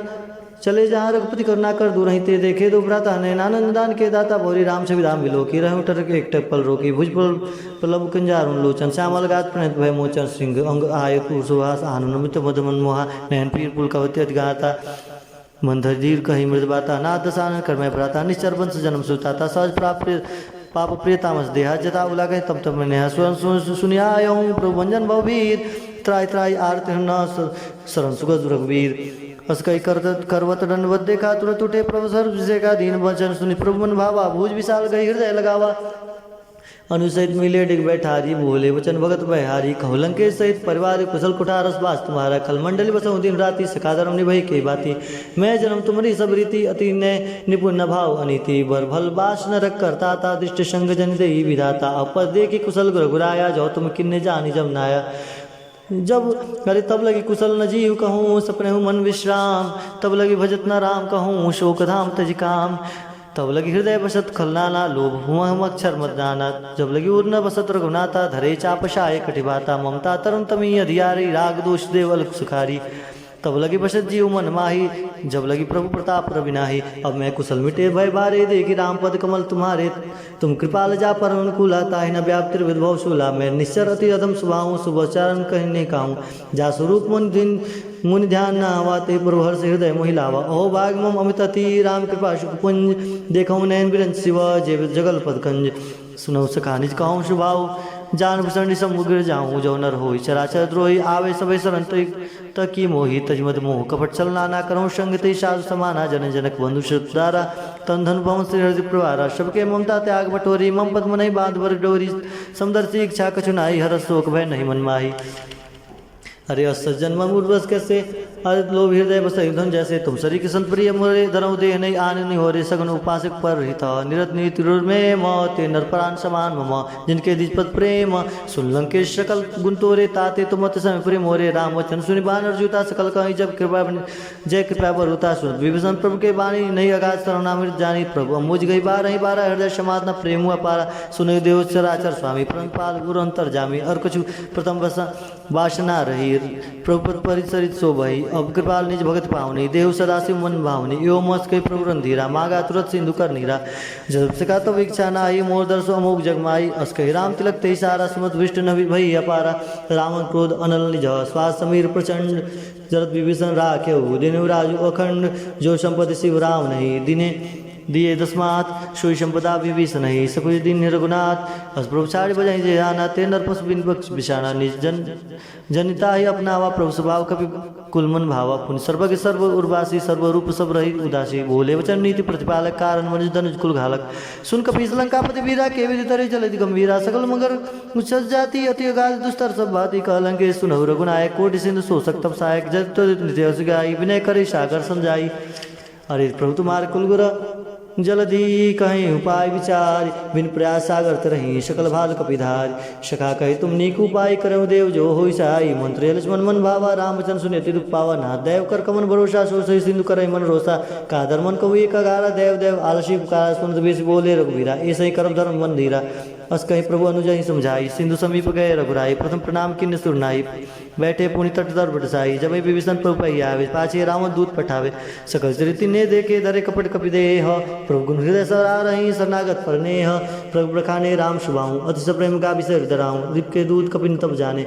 चले जहाँ रघुपति करुणाकर। दूरहिं ते देखे दो भ्राता, नयनानंद दान के दाता। भौरी राम छवि धाम विलोकी, रहु टरक एकटक पल रोकी। भुज पल पल्लव कुंजारुण लोचन, श्यामल गात्र प्रणत भय मोचन। श्रृंग अंग आय क्रूर सुहास, आनन नमित मद मन मोहा। नयन पीर पुलकावती अति गाता, मंद धरि धीर कही मृदु बाता। नाथ दसानन कर मैं भ्राता, निश्चर वंश जन्म सुताता। सहज प्राप प्रिय, पाप प्रिय तामस देहा, जता उला कहे तम तम नेहा। सुन सुन सुनिया आयहु प्रभु भंजन बहुवीर, त्राहि त्राहि आर्त हृदय स-, शरण सुगत रघुवीर। अस कहि करत करवत दंडवत देखा, तुरत उठे प्रभु सर्व विषय का। दीन वचन सुनि प्रभु मन भावा, भुज विशाल गहि हृदय लगावा। अनुज सहित मिले डिग बैठारी, बोले वचन भगत बहारी। कहु लंकेश सहित परिवार, कुशल कुठार अस बास तुम्हारा। खल मंडली बसहु दिन राति, सखा धर्म निभई के बाती। मैं जन्म तुम्हरी सब रीति, अति नय निपुण न भाव अनीति। बर भल बास नरक करता ता, दृष्ट संग जनि देई विधाता। अब पद देखि कुशल रघुराया, जो तुम किन्ने जानी जब नाया। जब अरे तब लगी कुशल न जीव कहूँ, सपनेहु मन विश्राम। तब लगी भजत न राम कहूँ, शोक धाम तजि काम। तब लगी हृदय बसत खल नाना, लोभ हुआ हम अक्षर मत जाना। जब लगी उर न बसत रघुनाथा, धरे चाप साय कटि बाता। ममता तरुण तमी अधियारी, राग दोष देव अलख सुखारी। तब लगी बसत जीव मन माही, जब लगी प्रभु प्रताप रवि नाही। अब मैं कुशल मिटे भय बारे, देखि राम पद कमल तुम्हारे। तुम कृपाल जा पर अनुकूला, ताहि न व्याप त्रिविध भव शूला। मैं निश्चर अति अधम स्वभाव, शुभ उच्चारण कहि नहीं काहूँ। जा स्वरूप मुनि दिन मुनि ध्यान न आवा, ते प्रभु हर्ष हृदय मोहि लावा। अहो भाग मम अमित अति, राम कृपा सुख पुंज। देखहु नयन बिरंच शिव, जे जगल पद कंज। सुनहु सखा निज कहहु सुभाव, जान भूषण ऋषम उग्र जाहु। जो नर होई चराचर द्रोही, आवे सबै शरण तई तकी मोही। तज मद मोह कपट छल नाना, करहु संग तई साधु समाना। जन जनक बंधु सुतदारा, तन धन भवन श्री हरि प्रवारा। सबके ममता त्याग बटोरी, मम पद मनहि बांध बर डोरी। समदर्शी इच्छा कछु नाही, हरष शोक भय नहीं मन माही। अरे अस सज्जन मम उर्वस कैसे, अरे लोभ हृदय बस धन जैसे। तुम सरी किसन प्रिय मोरे, धरहु देह नहीं आन निहोरे। सगुन उपासक पर हित, निरत नीति रुर में म। ते नर प्राण समान मम, जिनके द्विज पद प्रेम। सुन लंकेश सकल गुण तोरे, ताते तुम अति समय प्रेम मोरे। राम वचन सुनि बानर जूता, सकल कहीं जब कृपा बन-, जय कृपा बरुता। सुनत विभीषण प्रभु के बानी, नहीं अगाध सरवनामृत जानी। प्रभु अम्बुज गई बारह ही बारह, हृदय समात न प्रेम हुआ पारा। सुनहु देव चराचर स्वामी, परम पाल गुरु अंतर्जामी। और कछु प्रथम वस-, वासना रही, प्रभु पद परिचरित शोभई। अब कृपाल निज भगत पावनी, देहु सदाशिव मन भावनी। एवं अस कहि प्रभु रणधीरा, मागा तुरत सिंधु कर नीरा। जब सका तब इच्छा नाही, मोर दर्श अमोघ जग माई। अस कहि राम तिलक तेहि सारा, सुनत विष्ट न भई अपारा। रावण क्रोध अनल निज, श्वास समीर प्रचंड। जरत विभीषण राखेउ, दीन्हु राजु अखंड। जो संपत्ति शिव राम नहीं, दीन्हे दिए दसमात। सोई संपदा विभीषण नहीं, सकुच दीन्हे रघुनाथ। अस प्रभु छाड़ि बजहि जे जाना, ते नर पशु बिन पक्षी बिसाना। निज जन जनिता ही अपनावा, प्रभु स्वभाव कपि कुल मन भावा। पुनि सर्वज्ञ सर्व उर्वासी, सर्व रूप सब रही उदासी। बोले वचन नीति प्रतिपालक, कारण मनुज धनुज कुल घालक। सुन कपीस लंकापति वीरा, केहि विधि तरे जलधि गंभीरा। सकल मगर उच्छस जाति, अति अगाध दुस्तर सब भाँति। कह लंकेश सुनहु रघुनायक, कोटि सिंधु सोसक तप सहायक। जति त्वरित नित्य अस गाई, विनय करे सागर सम जाई। अरे प्रभु तुम्हार कुल गुर, जलधि कहीं उपाय विचार। बिन प्रयास सागर तरही, सकल भाल कपि धार। सखा कहे तुम नीक उपाय, करहु देव जो होई सहाय। मंत्र लक्ष्मण मन भावा, राम वचन सुनि अति दुख पावा। नाथ दैव कर कवन भरोसा, सो सही सिंधु करहि मन रोसा। कादर मन कहु एक अगारा, दैव दैव आलसी पुकारा। सुनत बेस बोले रघुबीरा, ऐसहि करब धर्म मन धीरा। अस कहि प्रभु अनुजहि समझाई, सिंधु समीप गए रघुराई। प्रथम प्रणाम किन्ह सुर नाई, बैठे पुनि तट तर बटसाई। जब विभीषण प्रभु पहि आवे, पाछे रावण दूत पठावे। सकल चरित तिन्हे देखे, धरे कपट कपि देह। प्रभु गुण हृदय सरारहि, शरणागत पर नेह। प्रभु बखाने राम सुभाउ, अति सप्रेम गावि सर डराउ। रिप के दूत कपिन तब जाने,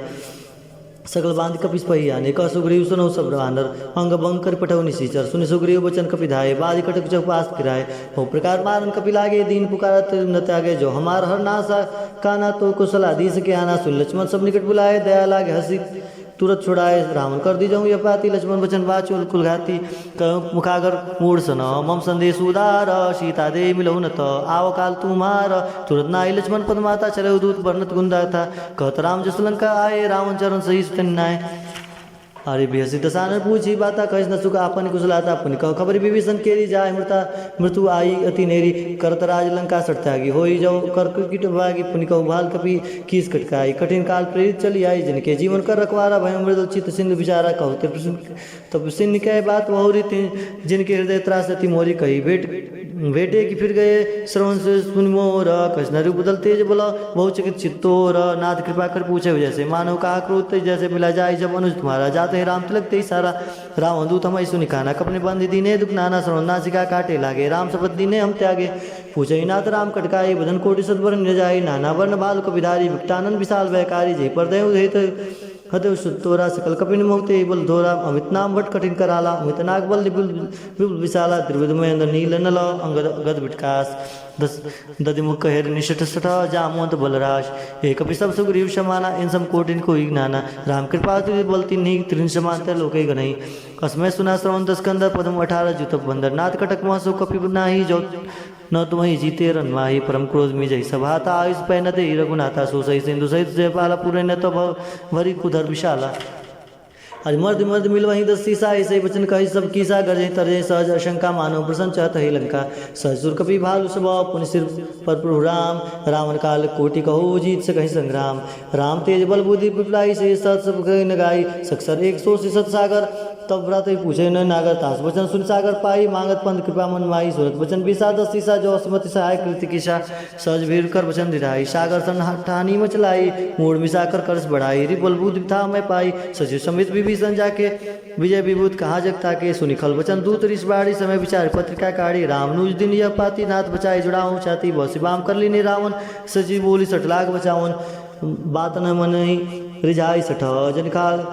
सकल बांध कपिस पहि आने। कह सुग्रीव सुनहु सब बानर, अंग भंग करि पठउ निसीचर। सुनि सुग्रीव वचन कपि धाये, बाजि कटक चहुपास फिराये। बहु प्रकार मारन कपि लागे, दीन पुकारत न त्यागे। जो हमार हर नासा, काना तो कुशल आदि सके आना। सुनि लक्ष्मण सब निकट बुलाए, दया लागे हँसि तुरत छुड़ाए। रावण कर दीजहु यह पाती, लक्ष्मण वचन वाचि उलकुल घाती। कहो मुखागर मूढ़ सन मम संदेश उदार, सीता दे मिलहु न त आव काल तुम्हार। तुरत नाई लक्ष्मण पद माता, चले दूत बरनत गुण दाता। कहत राम जस लंका आए, रावण चरण सही सुतन नाय। अरे बिहसी दसानन पूछी बाता, कहिस न सुख आपन कुशलाता। पुनि कहो खबर विभीषण केरी, जाय मृता मृत्यु आई अति नेरी। करत राज लंका सठ त्यागी, होई जउ कर कीट भागी। पुनि कहो भाल कपि कीस कटकाई, कठिन काल प्रेरित चली आई। जिनके जीवन कर रखवारा, भय मृदु चित सिंधु बिचारा। कहो त्रिपुर सिंह तब सिंह कहे बात बहुरी, जिनके हृदय त्रास अति मोरी। कही भेंट भेंटे कि फिर गए श्रवण से सुनि मोर। कहिस नारी उपदल तेज बल, बहुचकित चित तोर। नाथ कृपा कर पूछे जैसे, मानो कहा क्रोध ते जैसे मिला जाय। जब अनुज तुम्हारा, जाते राम तिलक तेहि सारा। रावण दूत हमहि सुनि काना, कपि निबंधि दीन्हे दुख नाना। श्रवण नासिका काटे लागे, राम शपथ दीन्हे हम त्यागे। पूछहि नाथ राम कटकाई, बदन कोटि सत बरन निरजाई। नाना वरन भाल कपि धारी, विकटानन विशाल भयकारी। जेहि पर दयउ हेतु हतउ सुत तोरा, सकल कपिन मोहि तेहि बल धोरा। अमित नाम वट कठिन कराला, अमित नाग बल विपुल विपुल विशाला। त्रिविध महेंद्र नील नल, अंगद गद विटकास। दस दधि मुख कहेर निष्ठ सठ, जामवंत बलरास। हे कपि सब सुग्रीव समाना, इन सम कोटिन कोई नाना। राम कृपा अति बल तिन्ही, त्रिन समांतर लोके गनही। असमय सुना श्रवण दस कंदर, पद्म अठारह जूतप बंदर। नाथ कटक मह सो कपि नाही, जो न तुम्हहि जीते रन माही। परम क्रोध मीजहि सभाता, आयुष पै न देहि रघुनाथा। सो सही सिंधु सहित जयपाला, पूरे न तो भव भरी कुधर विशाला। अरे मर्द मर्द मिलवहीं दस सीसा, ऐसे वचन कहि सब कीसा। गरजहि तरजहि सहज अशंका, मानो प्रसन्न चहत ही लंका। सहज सुर कपि भालु सब, पुनि सिर पर प्रभु राम। रावण काल कोटि कहु, जीत सकहि संग्राम। राम तेज बल बुद्धि विपुलाई, से सहत सब कहि न गाई। सकसर एक सो सिसत सागर, तब भ्रातु पूछे न नागर तास। वचन सुनि सागर पाई, मांगत पंथ कृपा मन माई। सुनत वचन विसा दस सीसा, जो असमति सहाय कृति किसा। सहज भीर कर वचन दिधाई, सागर सन ठानी मचलाई। मूड़ मिसा कर करस बढ़ाई, रिपुल बुद्धि था मैं पाई। सचिव समेत विभीषण जाके, विजय विभूत कहा जगता के। सुनि खल वचन दूत रिस बाड़ी, समय विचार पत्रिका काढ़ी। राम नुज दिन यह पाती, नाथ बचाई जुड़ाऊं छाती। बसी बाम कर लीने रावण, सचिव बोली सठ लाख बचावन। बात न मनहि रिझाई सठ जन खाल,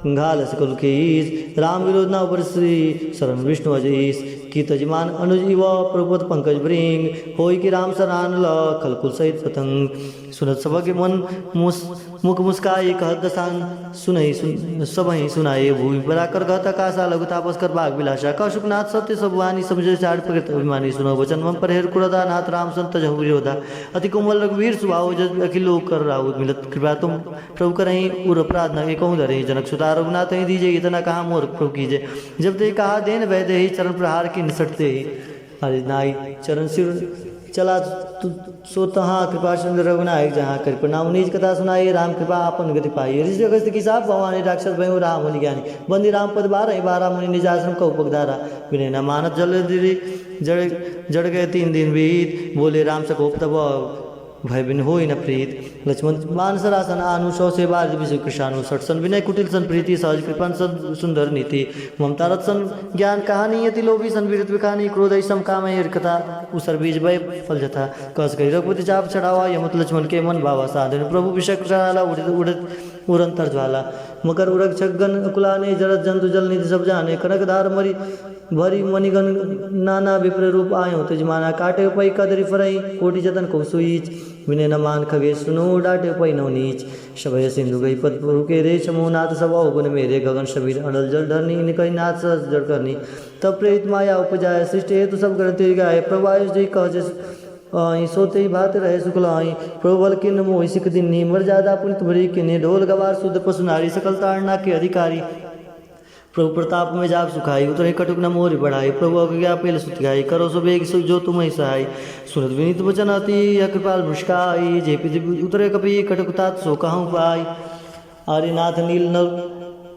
घाल सकल कीस। राम विरोध न उपर श्री, शरण विष्णु अज ईस। की तजमान अनुज इव प्रभुपद पंकज भृंग, होई कि राम सरान ल खल कुल सहित पतंग। सुनत सबके मन मुस-, मुख मुस्काई कहत दसान, सुनहि सुन-, सबहि सुनाए भूमि पराकर कहत आकाशा। लघु तापस कर बाग विलासा, कह सुखनाथ सत्य सब वाणी। समझे चार प्रकृत अभिमानी, सुनो वचन मम परहेर क्रोधा। नाथ राम संत जहु विरोधा, अति कोमल रघुवीर सुभाव। जस अखिल लोक कर राहु, मिलत कृपा तुम प्रभु करहीं। उर अपराध न एकहु धरहीं, जनक सुता रघुनाथ ही दीजे। इतना कहा मोर प्रभु कीजे, जब ते कहा देन वैदेही। चरण प्रहार की निसटते ही, अरे नाई चरण सिर चला तु-, सो तहाँ। कृपा चंद्र रघुनायक जहाँ, करि प्रणाम निज कथा सुनाई। राम कृपा आपन गति पाई, ऋषि अगस्त की साप भवानी। राक्षस भयउ राम मुनि ज्ञानी, बंदी राम पद बारह। बारह मुनि निज आश्रम कहु पग धारा, विनय न मानत जल दिरी। जड़, जड़ गए तीन दिन बीत, बोले राम सकोप तब भय बिन होई न प्रीत। लक्ष्मण मान सरासन आनु, सौ से बार विश्व कृषाणु। सठ सन विनय कुटिल सन प्रीति, सहज कृपन सन सुंदर नीति। ममता रत सन ज्ञान कहानी, अति लोभी सन विरत बिखानी। क्रोध ऐसम काम है हरि कथा, उसर बीज भय फल जथा। कस कही रघुपति चाप चढ़ावा, यमत लक्ष्मण के मन भावा। साधन प्रभु विषय चढ़ाला, उड़त उड़त उड़ंतर ज्वाला। मकर उरग छगन कुलाने, जरत जंतु जल निधि सब जाने। कनक धार मरी भरी मणिगण, नाना विप्र रूप आयो तजमाना। काटे पै कदरी फरई, कोटि जतन कौ सुईच। विनय न मान खगेश सुनो, डाटे पै नव नीच। सभय सिंधु गई पद प्रभु के रे, समूहनाथ सब अवगुण मेरे। गगन समीर अनल जल धरनी, इनकहि नाथ सहज जड़ करनी। तब प्रेरित माया उपजाय, सृष्टि हेतु सब ग्रंथि गाय। प्रभु आयुष जी कह जस आई, सोते ही भात रहे सुखलाई। प्रभु बल किन्न मोहि सिख दिन्ही, मर्यादा पुनित भरी किन्ही। ढोल गवार शुद्ध पशु नारी, सकल ताड़ना के अधिकारी। प्रभु प्रताप में जाब सुखाई, उतरे कटुक न मोरि बढ़ाई। प्रभु अवज्ञा पेल सुत गाई, करो सो बेग सो जो तुमहि सहाय। सुनत विनीत वचन अति यह कृपाल मुस्काई, जे पृथ्वी उतरे कपि कटुक तात सो कहूँ पाई। आर्यनाथ नील नल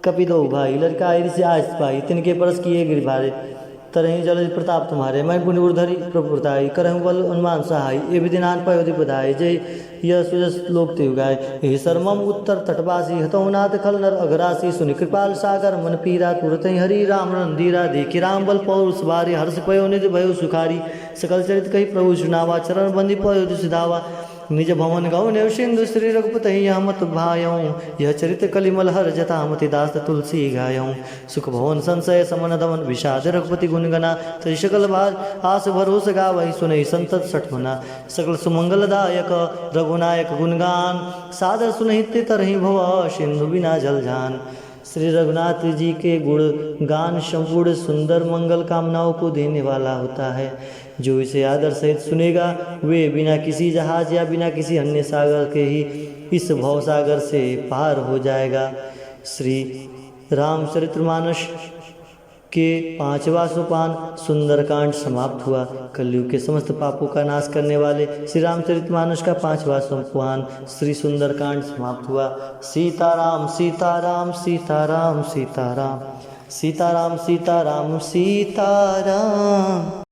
कपि दो भाई, लड़का ऋषि आयस पाई। तिनके परस किए गिरि भारे, तरहि जल प्रताप तुम्हारे। मैं पुनि उर धरि प्रभु परताई, करहु बल हनुमान सहाय। ये विधि नान पयो द्विपदाय, जय यह सुजस लोक तिहु गाय। यही सरमम उत्तर तटवासी, हतहु नाथ खल नर अघरासी। सुनि कृपाल सागर मन पीरा, तुरतहि हरि राम रन धीरा। देखि राम बल पौरुष भारी, हर्ष पयो निज भयो सुखारी। सकल चरित कहि प्रभु सुनावा, चरण बंदी पयो दुसि धावा। निज भवन गौ नेव सिंधु, श्री रघुपति यह मत भायौ। यह चरित कलिमल हर जथा, मति दास तुलसी गायौ। सुख भवन संशय समन दमन, विषाद रघुपति गुण गना। तजि सकल भार आस भरोस, गावहि सुनहि संतत सठ मना। सकल सुमंगल दायक रघुनायक गुणगान, सादर सुनहित तरहि भव सिंधु बिना जल जान। श्री रघुनाथ जी के गुण गान संपूर्ण सुंदर मंगल कामनाओं को देने वाला होता है। जो इसे आदर सहित सुनेगा, वे बिना किसी जहाज या बिना किसी अन्य सागर के ही इस भवसागर से पार हो जाएगा। श्री रामचरितमानस के पांचवा सोपान सुंदरकांड समाप्त हुआ। कलयुग के समस्त पापों का नाश करने वाले श्री रामचरितमानस का पांचवा सोपान श्री सुंदरकांड समाप्त हुआ। सीताराम, सीताराम, सीताराम, सीताराम, सीताराम, सीताराम, सीताराम।